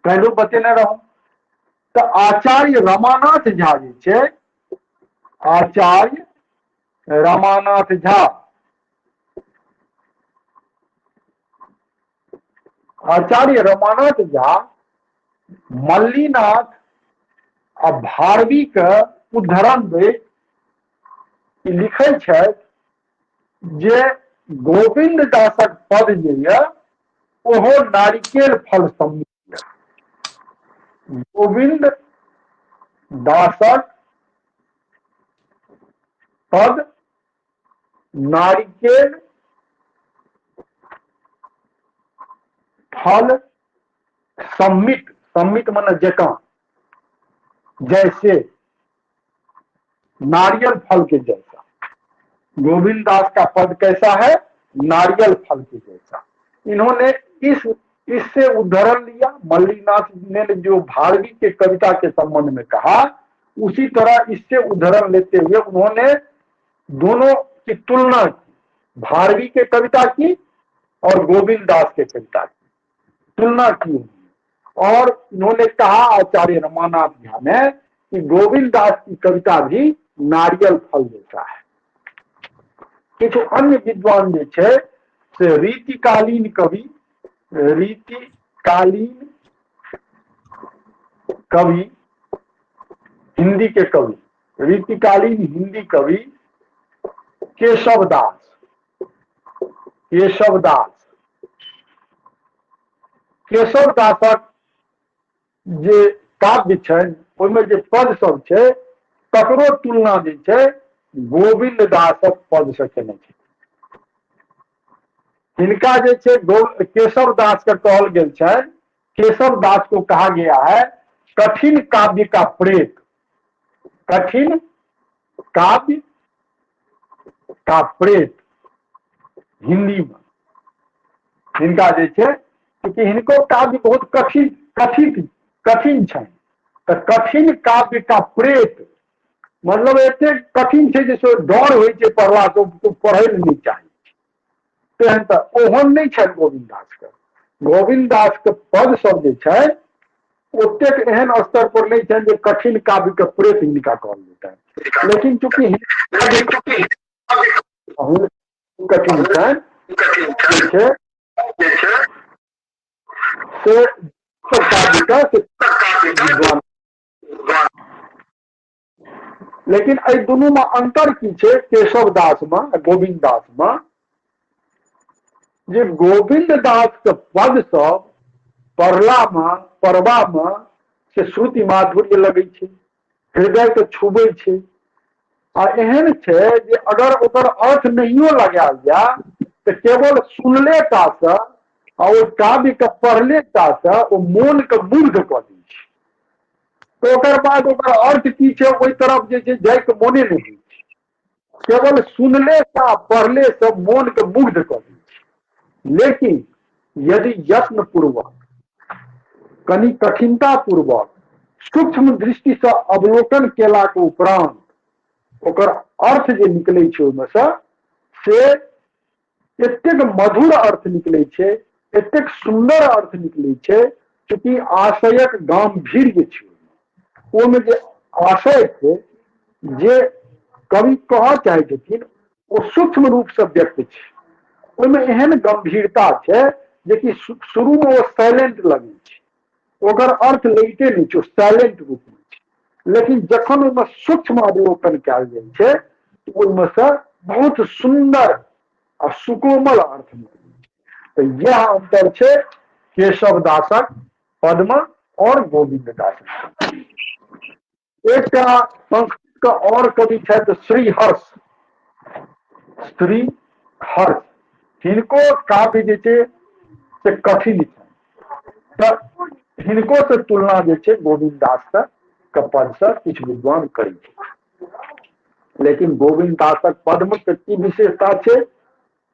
काल्हिो बतेने रहौं। तऽ आचार्य रमानाथ झा जे छै, आचार्य रमानाथ झा, आचार्य रमानाथ झा मल्लीनाथ आ भारवी के उद्धरण दैत लिखै छथि जे गोविन्द दासक पद जे यऽ ओहो नारिकेल फल सम्मिलित यऽ। गोविन्द दासक पद नारिकेल फल सम्मित, सम्मित माने जकाँ, जैसे नारियल फल के जैसा। गोविंद दास का पद कैसा है? नारियल फल के जैसा। इन्होंने इससे उदाहरण लिया। मल्लीनाथ ने जो भारवी के कविता के संबंध में कहा, उसी तरह इससे उदाहरण लेते हुए उन्होंने दोनों की तुलना की, भारवी के कविता की और गोविंद दास के कविता की तुलना की। और इन्होंने कहा, आचार्य रमानाथ झा ने, कि गोविंद दास की कविता भी नारियल फल जैसा है। किछु अन्य विद्वान जे छै से रीतिकालीन कवि, रीतिकालीन कवि, हिंदी के कवि, रीतिकालीन हिंदी कवि केशव दास, केशव दास, केशव दासक जे काव्य छनि ओहिमे जे पद सब छै तकरो तुलना जे छै गोविंद दासक पद से केने छै। हिनका जे छै केशव दास के कहल गेल छनि, केशव दास को कहा गया है कठिन काव्य का प्रेत, कठिन काव्य का प्रेत हिंदी में हिनका जे छै, क्योंकि हिनको काव्य बहुत कठिन कठिन कठिन छनि, तऽ कठिन काव्य का प्रेत मतलब एते कठिन छै जे से डर होइ छै पढ़ला से, ओ पढ़ै लए नहि चाहै छै। तेहन तऽ ओहन नहि छनि गोविन्द दासके। गोविन्द दासके पद सब जे छै ओतेक एहन स्तर पर नहि छनि जे कठिन काव्यके प्रेत हिनका कहल जेतनि, लेकिन चूँकि कठिन छनि जे छै से काव्यके विद्वान। लेकिन एहि दुनू में अंतर की छै केशव दास में आ गोविंद दास में, जे गोविंद दास के पद सब पढ़ला में, पढ़बा में से श्रुति माधुर्य लगै छै, हृदय के छुबै छै, आ एहन छै जे अगर ओकर अर्थ नहियो लगायल जाय तऽ केवल सुनले टा से आ ओहि काव्य के पढ़ले टा से ओ मोन के मुग्ध कऽ दै छै। तऽ ओकर बाद ओकर अर्थ की छै ओहि तरफ जे छै जाइके मोने नहि होइ छै, केवल सुनले से आ पढ़ले से मोन के मुग्ध कऽ दै छै। लेकिन यदि यत्न पूर्वक कनि कठिनता पूर्वक सूक्ष्म दृष्टि से अवलोकन केलाके उपरांत ओकर अर्थ जे निकलै छै ओहिमे से, से एतेक मधुर अर्थ निकलै छै, एतेक सुन्दर अर्थ निकलै छै, चूँकि आशयक गाम्भीर्य छै ओहिमे, जे आशय छै जे कवि कहऽ चाहै छथिन ओ सूक्ष्म रूपसँ व्यक्त छै, ओहिमे एहन गंभीरता छै जेकि शुरूमे ओ साइलेंट लगै छै, ओकर अर्थ लगिते नहि छै, ओ साइलेंट रूपमे छै, लेकिन जखन ओहिमे सूक्ष्म अवलोकन कयल जाइ छै तऽ ओहिमे से बहुत सुन्दर आ सुकोमल अर्थ निकलै छै। तऽ इएह अन्तर छै केशव दासक पद्म और गोविन्द दासक पद्म। एकटा संस्कृत के और कवि छथि श्रीहर्ष। श्रीहर्ष हिनको काव्य जे छै से कठिन छै, तऽ हिनको से तुलना जे छै गोविन्द दास के पद से किछु विद्वान करै छै। लेकिन गोविन्द दासक पदमे के की विशेषता छै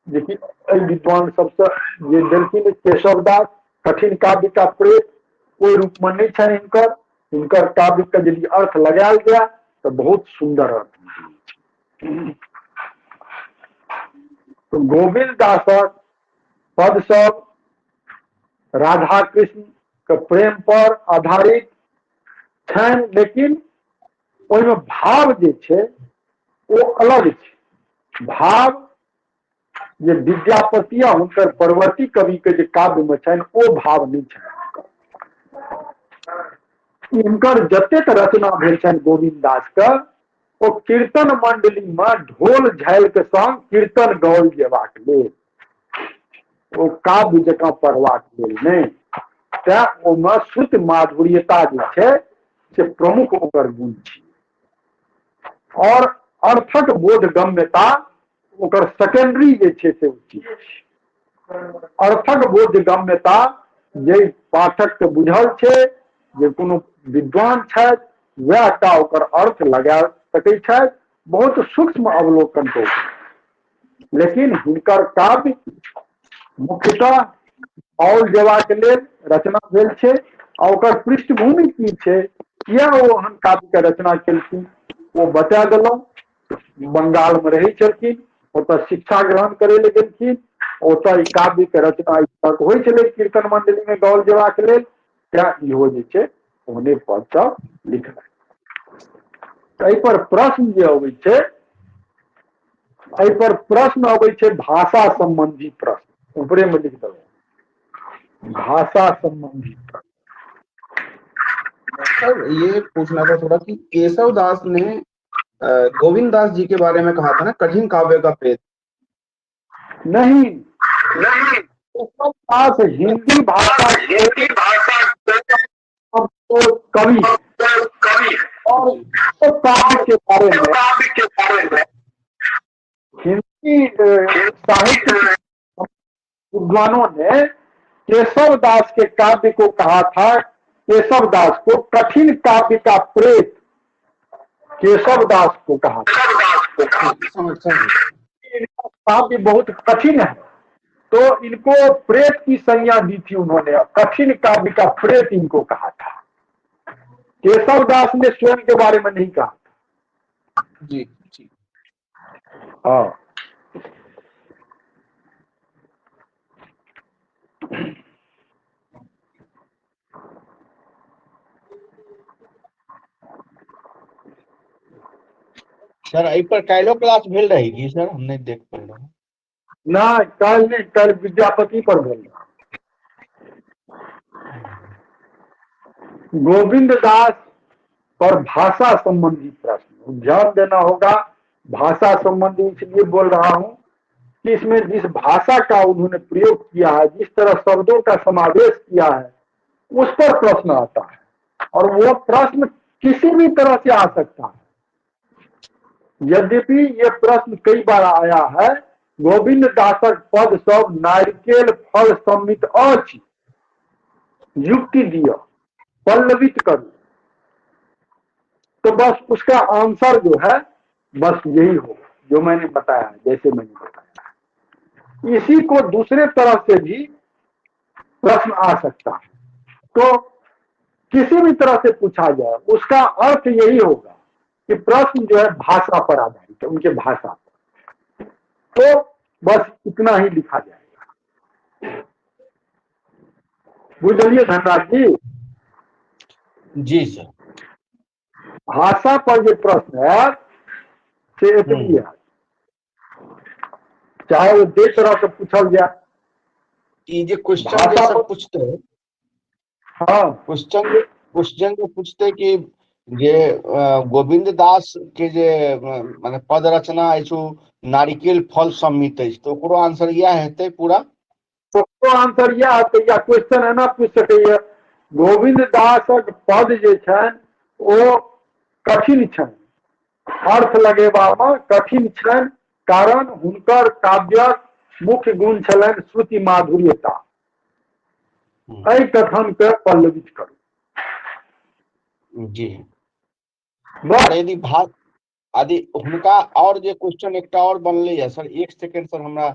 जेकि एहि विद्वान सबसँ जे देलखिन केशव दास कठिन काव्य का प्रेत ओहि रूपमे नहि छनि हिनकर। हिनकर काव्य के यदि अर्थ लगायल जाय तऽ बहुत सुन्दर अर्थ निकलै छै। तऽ गोविन्द दासक पद सब राधा कृष्ण के प्रेम पर आधारित छनि, लेकिन ओहिमे भाव जे छै ओ अलग छै। भाव जे विद्यापति आ हुनकर परवर्ती कवि के जे काव्य में छनि ओ भाव नहि छनि। हिनकर जतेक रचना भेल छनि गोविन्द दास के, ओ कीर्तन मंडली में ढोल झालि के संग कीर्तन गाओल जेबाक लेल, ओ काव्य जकाँ पढ़बाक लेल नहि। तें ओहिमे श्रुति माधुर्यता जे छै से प्रमुख ओकर गुण छै, और अर्थक बोधगम्यता ओकर सेकेंडरी जे छै से ओ चीज छै। अर्थक बोधगम्यता जे पाठक के बुझल छै, जे कोनो विद्वान छथि वएह टा ओकर अर्थ लगा सकै छथि, बहुत सूक्ष्म अवलोकन के। लेकिन हिनकर काव्य मुख्यतः आओल जेबाक लेल रचना भेल छै, आ ओकर पृष्ठभूमि की छै, किया ओ ओहन काव्य के रचना केलखिन ओ बता देलहुँ। बंगाल में रहै छलखिन, ओतऽ शिक्षा ग्रहण करै लए गेलखिन, ओतऽ ई काव्य के रचना होइ छलै कीर्तन मंडली में गाओल जेबाक लेल, तें इहो जे छै ओहने पद सब लिखलनि। एहि पर प्रश्न जे अबै छै, एहि पर प्रश्न अबै छै भाषा संबंधी प्रश्न, ऊपरे में लिख देलहुँ भाषा संबंधी प्रश्न। सर ये पूछना था थोड़ा कि केशव दास ने गोविंद दास जी के बारे में कहा था ना कठिन काव्य का प्रेत। नहीं नहीं, केशव दास हिंदी भाषा के कवि और काव्य के बारे में हिंदी साहित्य विद्वानों ने केशव दास के काव्य को कहा था, केशव दास को कठिन काव्य का प्रेत केशव दास को कहा था। काव्य बहुत कठिन है तो इनको प्रेत की संज्ञा दी थी उन्होंने, कठिन काव्य का प्रेत इनको कहा था। केशव दास ने स्वयं के बारे में नहीं कहा था। जी जी हाँ। सर एहि पर काल्हिो क्लास भेल रही की सर? हम नहीं देख पा रहे। ना काल्हि नहीं, काल्हि विद्यापति पर भेल रहा। गोविंद दास पर भाषा संबंधी प्रश्न ध्यान देना होगा। भाषा संबंधी इसलिए बोल रहा हूं कि इसमें जिस भाषा का उन्होंने प्रयोग किया है, जिस तरह शब्दों का समावेश किया है, उस पर प्रश्न आता है, और वो प्रश्न किसी भी तरह से आ सकता है। यद्यपि ये प्रश्न कई बार आया है, गोविंद दासक पद सब नारिकेल फल सम्मित अछि, युक्ति दिया, पल्लवित करू, तो बस उसका आंसर जो है बस यही हो जो मैंने बताया, जैसे मैंने बताया। इसी को दूसरे तरह से भी प्रश्न आ सकता है, तो किसी भी तरह से पूछा जाए उसका अर्थ यही होगा कि प्रश्न जो है भाषा पर आधारित है, उनके भाषा पर, तो बस इतना ही लिखा जाएगा। बुझलिए धनराज जी? जी सर। भाषा पर जो प्रश्न है से एतबी है, चाहे वो जे तरह से पूछल जाए। ई जे क्वेश्चन जे सब पूछते, हाँ, क्वेश्चन जे पूछते कि जे गोविंद दास के जे माने पद रचना अछि नारिकेल फल सम्मित अछि, तो ओकरो आंसर इएह हेतै पूरा? ओकरो आंसर इएह हेतै। या क्वेश्चन एना पूछि सकैए, गोविंद दासक पद जे छनि ओ कठिन छनि, अर्थ लगेबामे कठिन छनि, कारण हुनकर काव्यक मुख्य गुण छलनि श्रुति माधुर्यता। एहि कथन के पल्लवित करू। जी। और यदि भाग यदि हुनका और जे क्वेश्चन एकटा और बनलै है सर, एक सेकंड सर, हमरा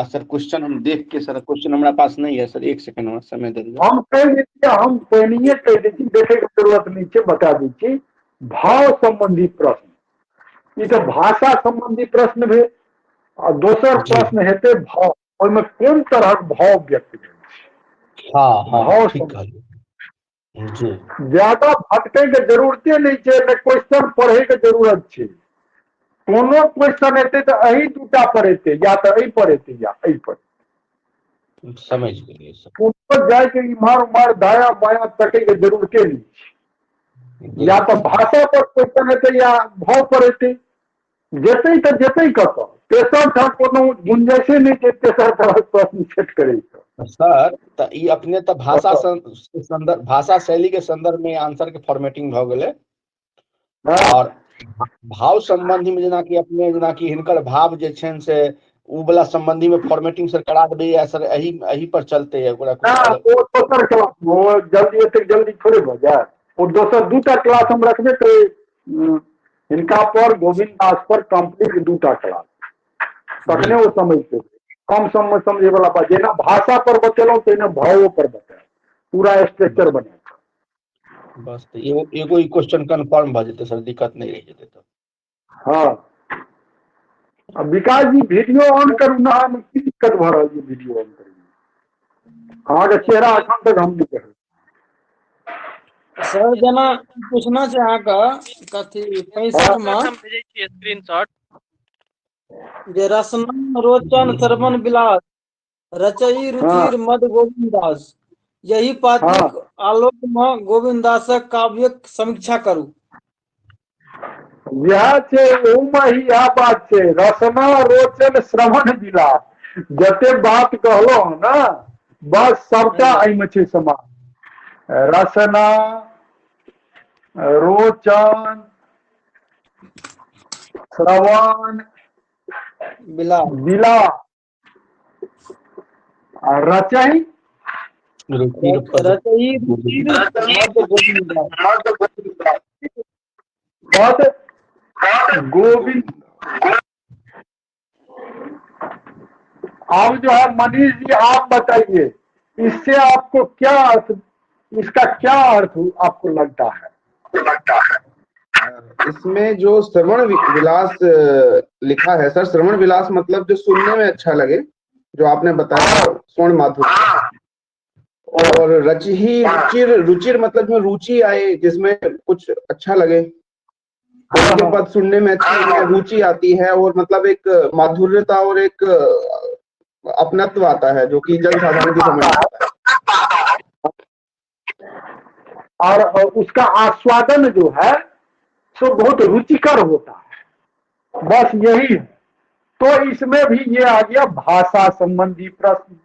सर क्वेश्चन हम देख के सर क्वेश्चन हमरा पास नहीं है सर, एक सेकंड हमरा समय दे दियौ। हम कहि दै छी, हम पहिनहिए कहि दै छी, देखैके जरूरत नहि छै, बता दै छी। भाव सम्बन्धी प्रश्न, ई तऽ भाषा सम्बन्धी प्रश्न भेल, आ दोसर प्रश्न हेतै भाव, ओहिमे कोन तरहक भाव व्यक्त भेल छै। हाँ हाँ, भाव ठीक कहलियै जी। ज्यादा भटकै के जरूरते नहि छै, ने क्वेश्चन पढ़ै के जरूरत छै। कोनो क्वेश्चन एतै तऽ एहि दूटा पर एतै, या तऽ एहि पर एतै या एहि पर। समझ गेलियै सर। कोनो जायके इम्हर उम्हर दाया बाया तकै के जरूरते नहि छै। या तऽ भाषा पर क्वेश्चन एतै या भाव पर एतै। जेतै तऽ जेतै कतऽ, तेसर ठाम कोनो गुंजाइशे नहि छै तेसर तरहक प्रश्न सेट करैके। सर तऽ ई अपने तऽ भाषा संदर्भ, भाषा शैली के संदर्भ में आंसर के फॉर्मेटिंग भऽ गेलै। और भाव संबंधी में जेनाकि अपने जेनाकि हिनकर भाव जे छनि से उ वाला संबंधी में फॉर्मेटिंग सर करा देबै या सर एही एही पर चलते है ओकरा? ना, ओ दोसर क्लास में, ओ जल्दी एतेक जल्दी थोड़े भऽ जायत। ओ दोसर दूटा क्लास हम रखबे करै हिनका पर, गोविंद दास पर कम्प्लीट दूटा क्लास, तखने ओ समझ पेबै। कम समय समझे वाला बात, जेना भाषा पर बतेलहुँ तहिना भावो पर बतायब, पूरा स्ट्रक्चर बनायब। बस तऽ एगो एगो ई क्वेश्चन कन्फर्म भऽ जेतै सर, दिक्कत नहि रहि जेतै तऽ। हाँ, आ विकास जी वीडियो ऑन करू ना, हम की दिक्कत भऽ रहल छै वीडियो ऑन करू? अहाँके चेहरा एखन तक हम नहि देखलहुँ। सर जेना पूछना छै अहाँके कथी 65 मे हम भेजै छी स्क्रीनशॉट। जे रसना रोचन श्रवण विलास रचई रुचिर मद गोविंद दास, यही पातिक आलोक मे गोविंद दासक काव्यक समीक्षा करू। इएह छै, ओहूमे ही इएह बात छै, रसना रोचन श्रवण विलास, जते बात कहलहुँ ने बस सबटा एहिमे छै समान। रसना रोचन श्रवण विलास विलास आ रचई रचई रुचिर मद गोविंद दास। पद गोविंद। अब जो है मनीष जी आप बताइए, इससे आपको क्या अर्थ, इसका क्या अर्थ आपको लगता है? इसमें जो श्रवण विलास लिखा है सर, श्रवण विलास मतलब जो सुनने में अच्छा लगे, जो आपने बताया स्वर्ण माधुर्य। और रचही रुचिर, रुचिर मतलब जो रुचि आए, जिसमें कुछ अच्छा लगे, उनके पद सुनने में अच्छी लगे, रुचि आती है और मतलब एक माधुर्यता और एक अपनत्व आता है जो कि जन साधारण की समझ में आता है। और उसका आस्वादन जो है सो बहुत रुचिकर होता है, बस यही है। तो इसमें भी ये आ गया भाषा संबंधी प्रश्न।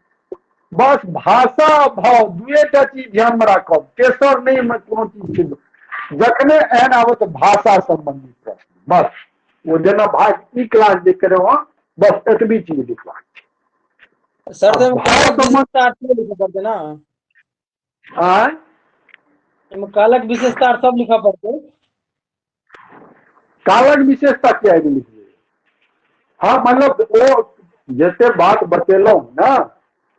बस भाषा भाव दुएटा चीज ध्यान में राखब, तेसर नहीं में कोनो चीज छै। जखने एहन आबे तो भाषा संबंधी प्रश्न, बस वो जेना ई क्लास जे करे वहाँ बस एतबी चीज लिखबाक छै। सर, तो भाव कालक संबंध विशेषता अर्थ लिखऽ पड़तै ना? आँय? एहिमे कालक विशेषता अर्थ सब लिखऽ पड़तै। कालक विशेषता किया लिखबै? हाँ, मतलब ओ जते बात बतेलहुँ ना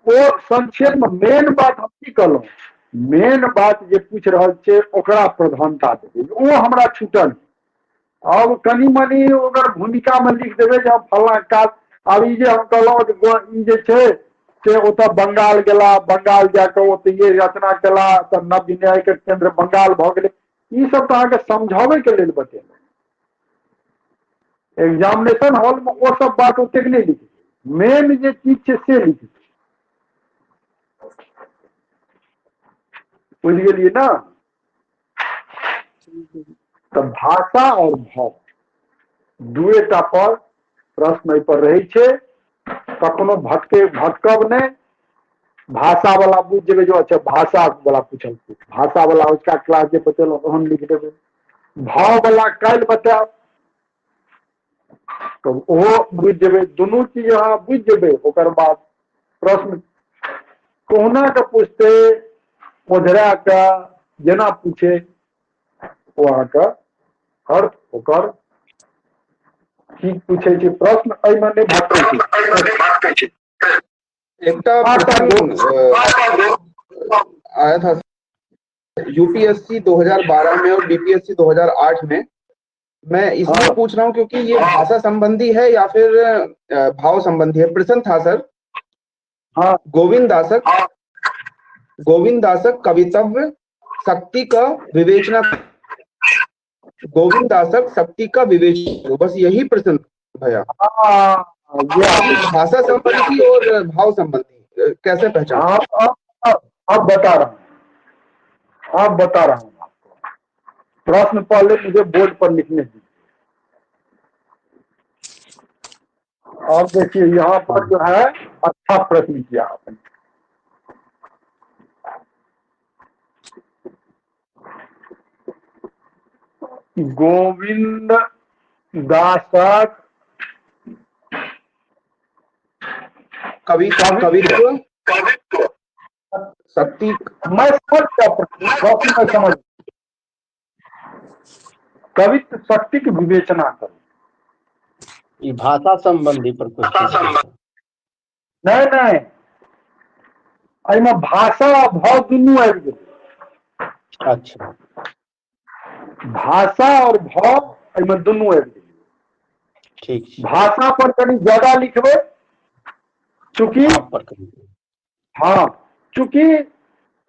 ओ संक्षेप में मेन बात हम की कहलहुँ, मेन बात जे पूछि रहल छै ओकरा प्रधानता देबै, ओ हमरा छूटल। अब कनि मनि ओकर भूमिका में लिख देबै जे हम फल्लाँ काज, आब ई जे हम कहलहुँ जे ई जे छै से ओतऽ बंगाल गेला, बंगाल जाकऽ ओतहिए रचना केला, तऽ नव्य न्याय के केंद्र बंगाल भऽ गेलै, ई सब तऽ अहाँके समझाबै के लेल बतेलहुँ। एग्जामिनेशन हॉल में ओ सब बात ओतेक नहि लिखबै, मेन जे चीज छै से लिखबै। बुझि गेलियै ना? तऽ भाषा और भाव दुएटा पर प्रश्न एहि पर रहै छै, कखनो भटकब नहि। भाषा वाला बुझि जेबै जो अच्छा भाषा वाला पूछलकै, भाषा वाला उसका क्लास जे बतेलहुँ ओहन लिख देबै। भाव वाला काल्हि बतायब, तऽ ओहो बुझि जेबै। दुनू चीज अहाँ बुझि जेबै। ओकर बाद प्रश्न कहुना के पूछते, ओझरा के जेना पूछे, ओ अहाँके अर्थ ओकर की पूछे छै प्रश्न एहिमे नहि भटकै छै। एकटा प्रश्न आया था यूपीएससी 2012 में और बीपीएससी 2008 में। मैं इसलिए पूछ रहा हूँ क्योंकि ये भाषा संबंधी है या फिर भाव संबंधी है। प्रश्न था सर, हाँ, गोविंद दासक, गोविंद दासक कवितव्य शक्ति का विवेचना, गोविंद दासक शक्ति का विवेचना, बस यही प्रश्न भैया। भाषा संबंधी और भाव संबंधी कैसे पहचान? अब बता रहा हूँ, अब बता रहा हूँ आपको। प्रश्न पहले मुझे बोर्ड पर लिखने दीजिए। अब देखिए यहाँ पर जो है, अच्छा प्रश्न किया आपने। गोविंद दासक कवित्व शक्ति, मैं समझ गया प्रश्न, मैं समझ। कवित्व शक्ति की विवेचना करो। ई भाषा संबंधी पर क्वेश्चन। नहीं नहीं, एहिमे भाषा आ भाव दुनू आबि गेलै। अच्छा, भाषा और भाव एहिमे दुनू आबि गेलै। ठीक छै। भाषा पर कनि ज्यादा लिखबै, चूँकि हाँ, चूँकि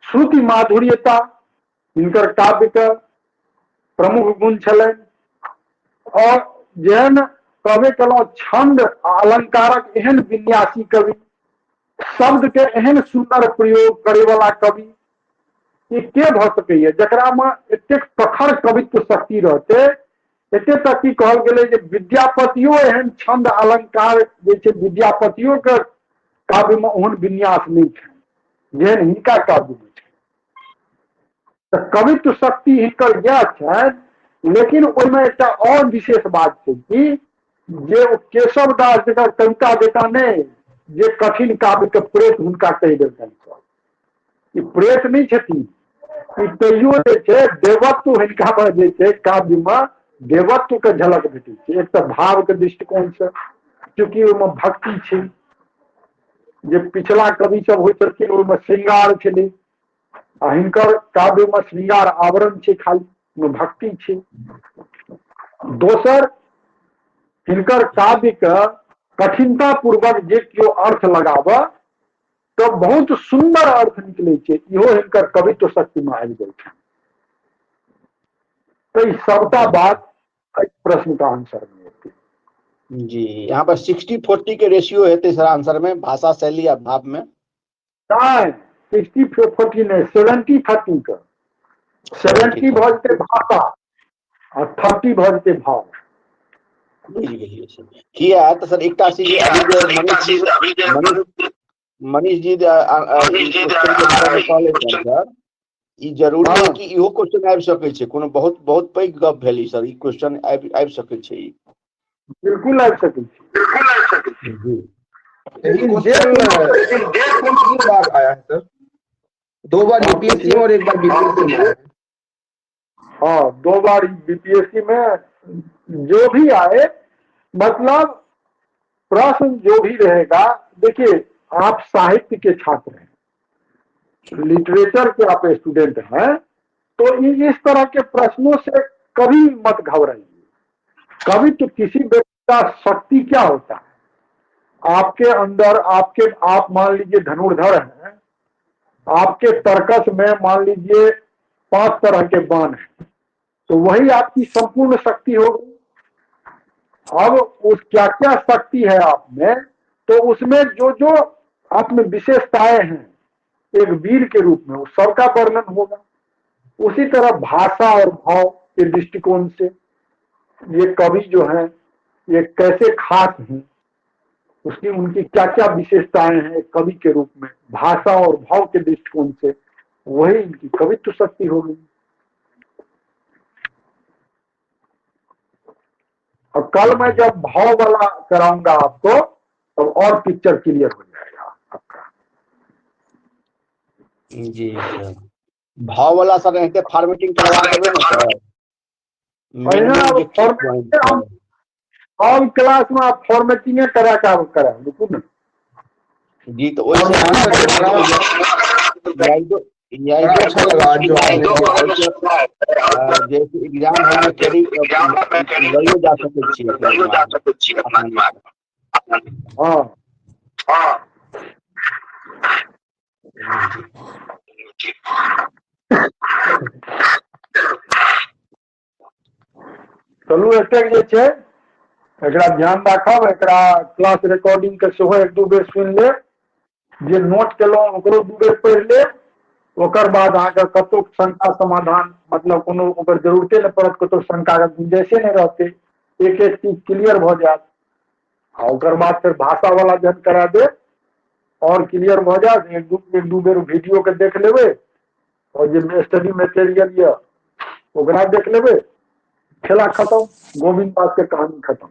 श्रुति माधुर्यता हिनकर काव्य के प्रमुख गुण छलनि, और जेहन कहबे कलहुँ छंद आ अलंकारक एहन विन्यासी कवि, शब्द के एहन सुंदर प्रयोग करे वाला कवि, ई के भऽ सकैया जकरा में एतेक प्रखर कवित्व शक्ति रहते। एते तक की कहल गेलै जे विद्यापतियो एहन छंद अलंकार जे छै, विद्यापतियो के काव्य में ओहन विन्यास नहि छै जेहन हिनका काव्य में छै। तऽ कवित्व शक्ति हिनकर इएह छनि। लेकिन ओहिमे एकटा और विशेष बात छै कि जे ओ केशव दास जकर कविता जकाँ नहि, जे कठिन काव्य के प्रेत हुनका कहि देलकनि सब, ई प्रेत नहि छथिन, ई तैयो जे छै देवत्व हिनका मे जे छै काव्य में देवत्व के झलक भेटै छै। एक तऽ भाव के दृष्टिकोण से, चूँकि ओहिमे भक्ति छै, जे पिछला कवि सब होइ छलखिन ओहिमे श्रृंगार छलै, आ हिनकर काव्य में श्रृंगार आवरण छै, खाली ओहिमे भक्ति छै। दोसर, हिनकर काव्य के कठिनता पूर्वक जे केओ अर्थ लगाबऽ तऽ बहुत सुंदर अर्थ निकलै छै, इहो हिनकर कवित्व शक्ति में आबि गेल छै। तऽ ई सबटा बात एहि प्रश्न का आंसर में एतै। जी, यहाँ पर 60-40 के रेशियो हेतै सर आंसर में, भाषा शैली आ भाव में। नहि, 60-40 नहि, 70-30 के। 70 भऽ जेतै भाषा आ 30 भऽ जेतै भाव। बुझि गेलियै सर। किया तऽ सर एकटा चीज अभी जे मनीष जी क्वेश्चन के बारे में कहले सर, ई जरूरी है कि इहो क्वेश्चन आबि सकै छै, कोनो बहुत बहुत पैघ गप भेल ई सर, ई क्वेश्चन आबि आबि सकै छै ई। बिल्कुल आबि सकै छै। जी। यही क्वेश्चन 3 बार आया है सर, 2 बार यूपीएससी में और 1 बार बीपीएससी में आया है। हाँ, 2 बार बीपीएससी में जो भी आए, मतलब प्रश्न जो भी रहेगा। देखिए, आप साहित्य के छात्र हैं, लिटरेचर के आप स्टूडेंट हैं, तो इस तरह के प्रश्नों से कभी मत घबराइए। कभी तो किसी व्यक्ति का शक्ति क्या होता है आपके अंदर, आपके आप मान लीजिए धनुर्धर हैं, आपके तर्कस में मान लीजिए 5 तरह के बाण हैं, तो वही आपकी संपूर्ण शक्ति होगी। अब उस क्या क्या शक्ति है आप में, तो उसमें जो जो आप में विशेषताएं हैं एक वीर के रूप में, उस सबका वर्णन होगा। उसी तरह भाषा और भाव के दृष्टिकोण से ये कवि जो हैं ये कैसे खास हैं, उसकी उनकी क्या क्या विशेषताएं हैं एक कवि के रूप में, भाषा और भाव के दृष्टिकोण से, वही इनकी कवित्व शक्ति होगी। और कल मैं जब भाव वाला कराऊंगा आपको तब और पिक्चर क्लियर हो जाएगा आपका। जी सर, भाव वाला सर एनाहिते फॉर्मेटिंग करवा देबै ने सर। पहिने मेन आब जे की पॉइंट हम सब क्लास में आप फॉर्मेटिंगे करा के आब करायब, रुकू ने। जी, तऽ ओहिसँ हाँ सर, बड़ा याइदो बड़ा याइदो अच्छा लगा आज जो आपने किया। जैसे एग्जाम हॉल में कैरी लइयो जा सकै छी अपना दिमाग आसानी। हाँ, चलू एतेक जे छै एकरा ध्यान राखब, एकरा क्लास रिकॉर्डिंग के सेहो एक दू बेर सुनि लेब, जे नोट केलहुँ ओकरो 2 बेर पढ़ि लेब, ओकर बाद अहाँके कतहु शंका समाधान मतलब कोनो ओकर जरूरते नहि पड़त, कतहु शंका के गुंजाइशे नहि रहतै, एक एक चीज क्लियर भऽ जायत। आ ओकर बाद फेर भाषा वाला जहन करा देब और क्लियर भऽ जायत, एक दू बेर वीडियो के देख लेबै और जे स्टडी मटेरियल यऽ ओकरा देख लेबै, खेला खत्म, गोविंद दास के कहानी खत्म।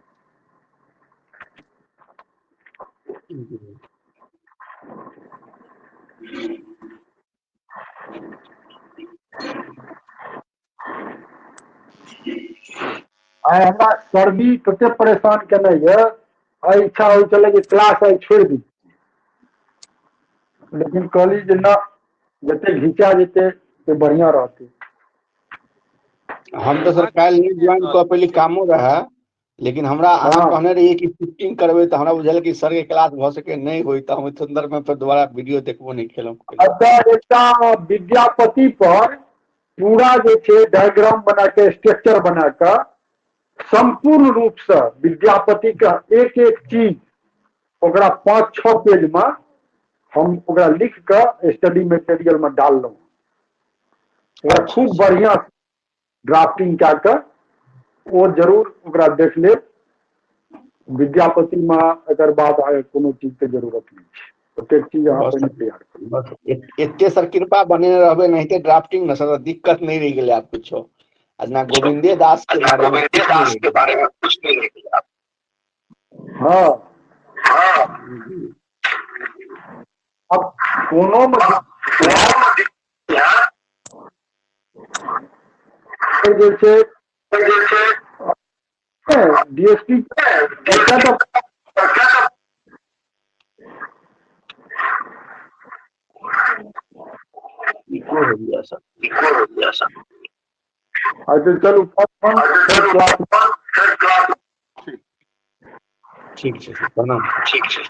आइ हमरा सर्दी तते परेशान केने यऽ, आइ इच्छा होइ छलै जे क्लास आइ छोड़ि दी, लेकिन कहली जे न, जते घिचा जेतै से बढ़िया रहतै। हम तऽ सर काल्हि नहि ज्वाइन कऽ पेली, कामो रहए, लेकिन हमरा अहाँ कहने रहियै कि शिफ्टिंग करबै, तऽ हमरा बुझल कि सर के क्लास भऽ सके नहि होय, तऽ हम ओहि संदर्भ में फेर दोबारा वीडियो देखबो नहि केलहुँ। अच्छा, एकटा विद्यापति पर पूरा जे छै डायग्राम बना के स्ट्रक्चर बना के संपूर्ण रूप से विद्यापति के एक एक चीज ओकरा 5-6 पेज में हम ओकरा लिख के स्टडी मटेरियल में डाललहुँ। ओकरा खूब बढ़िया ड्राफ्टिंग कए के ओ जरूर ओकरा देख लेब। विद्यापति में एकर बाद कोनो चीज के जरूरत नहीं छै, ओतेक चीज अहाँ बस पहिने तैयार करू। बस एते सर कृपा बनेने रहबै, नहीं ते ड्राफ्टिंग में सर दिक्कत नहीं रहि गेलै आब कुछो। आ जेना गोविंदे दास के बारे में कुछ नहीं रहि गेलै। हाँ, अब कोनो में जे छै डीएसपी इको हो गया सर। अच्छा चलू, क्लास ठीक छै सर, प्रणाम। ठीक छै।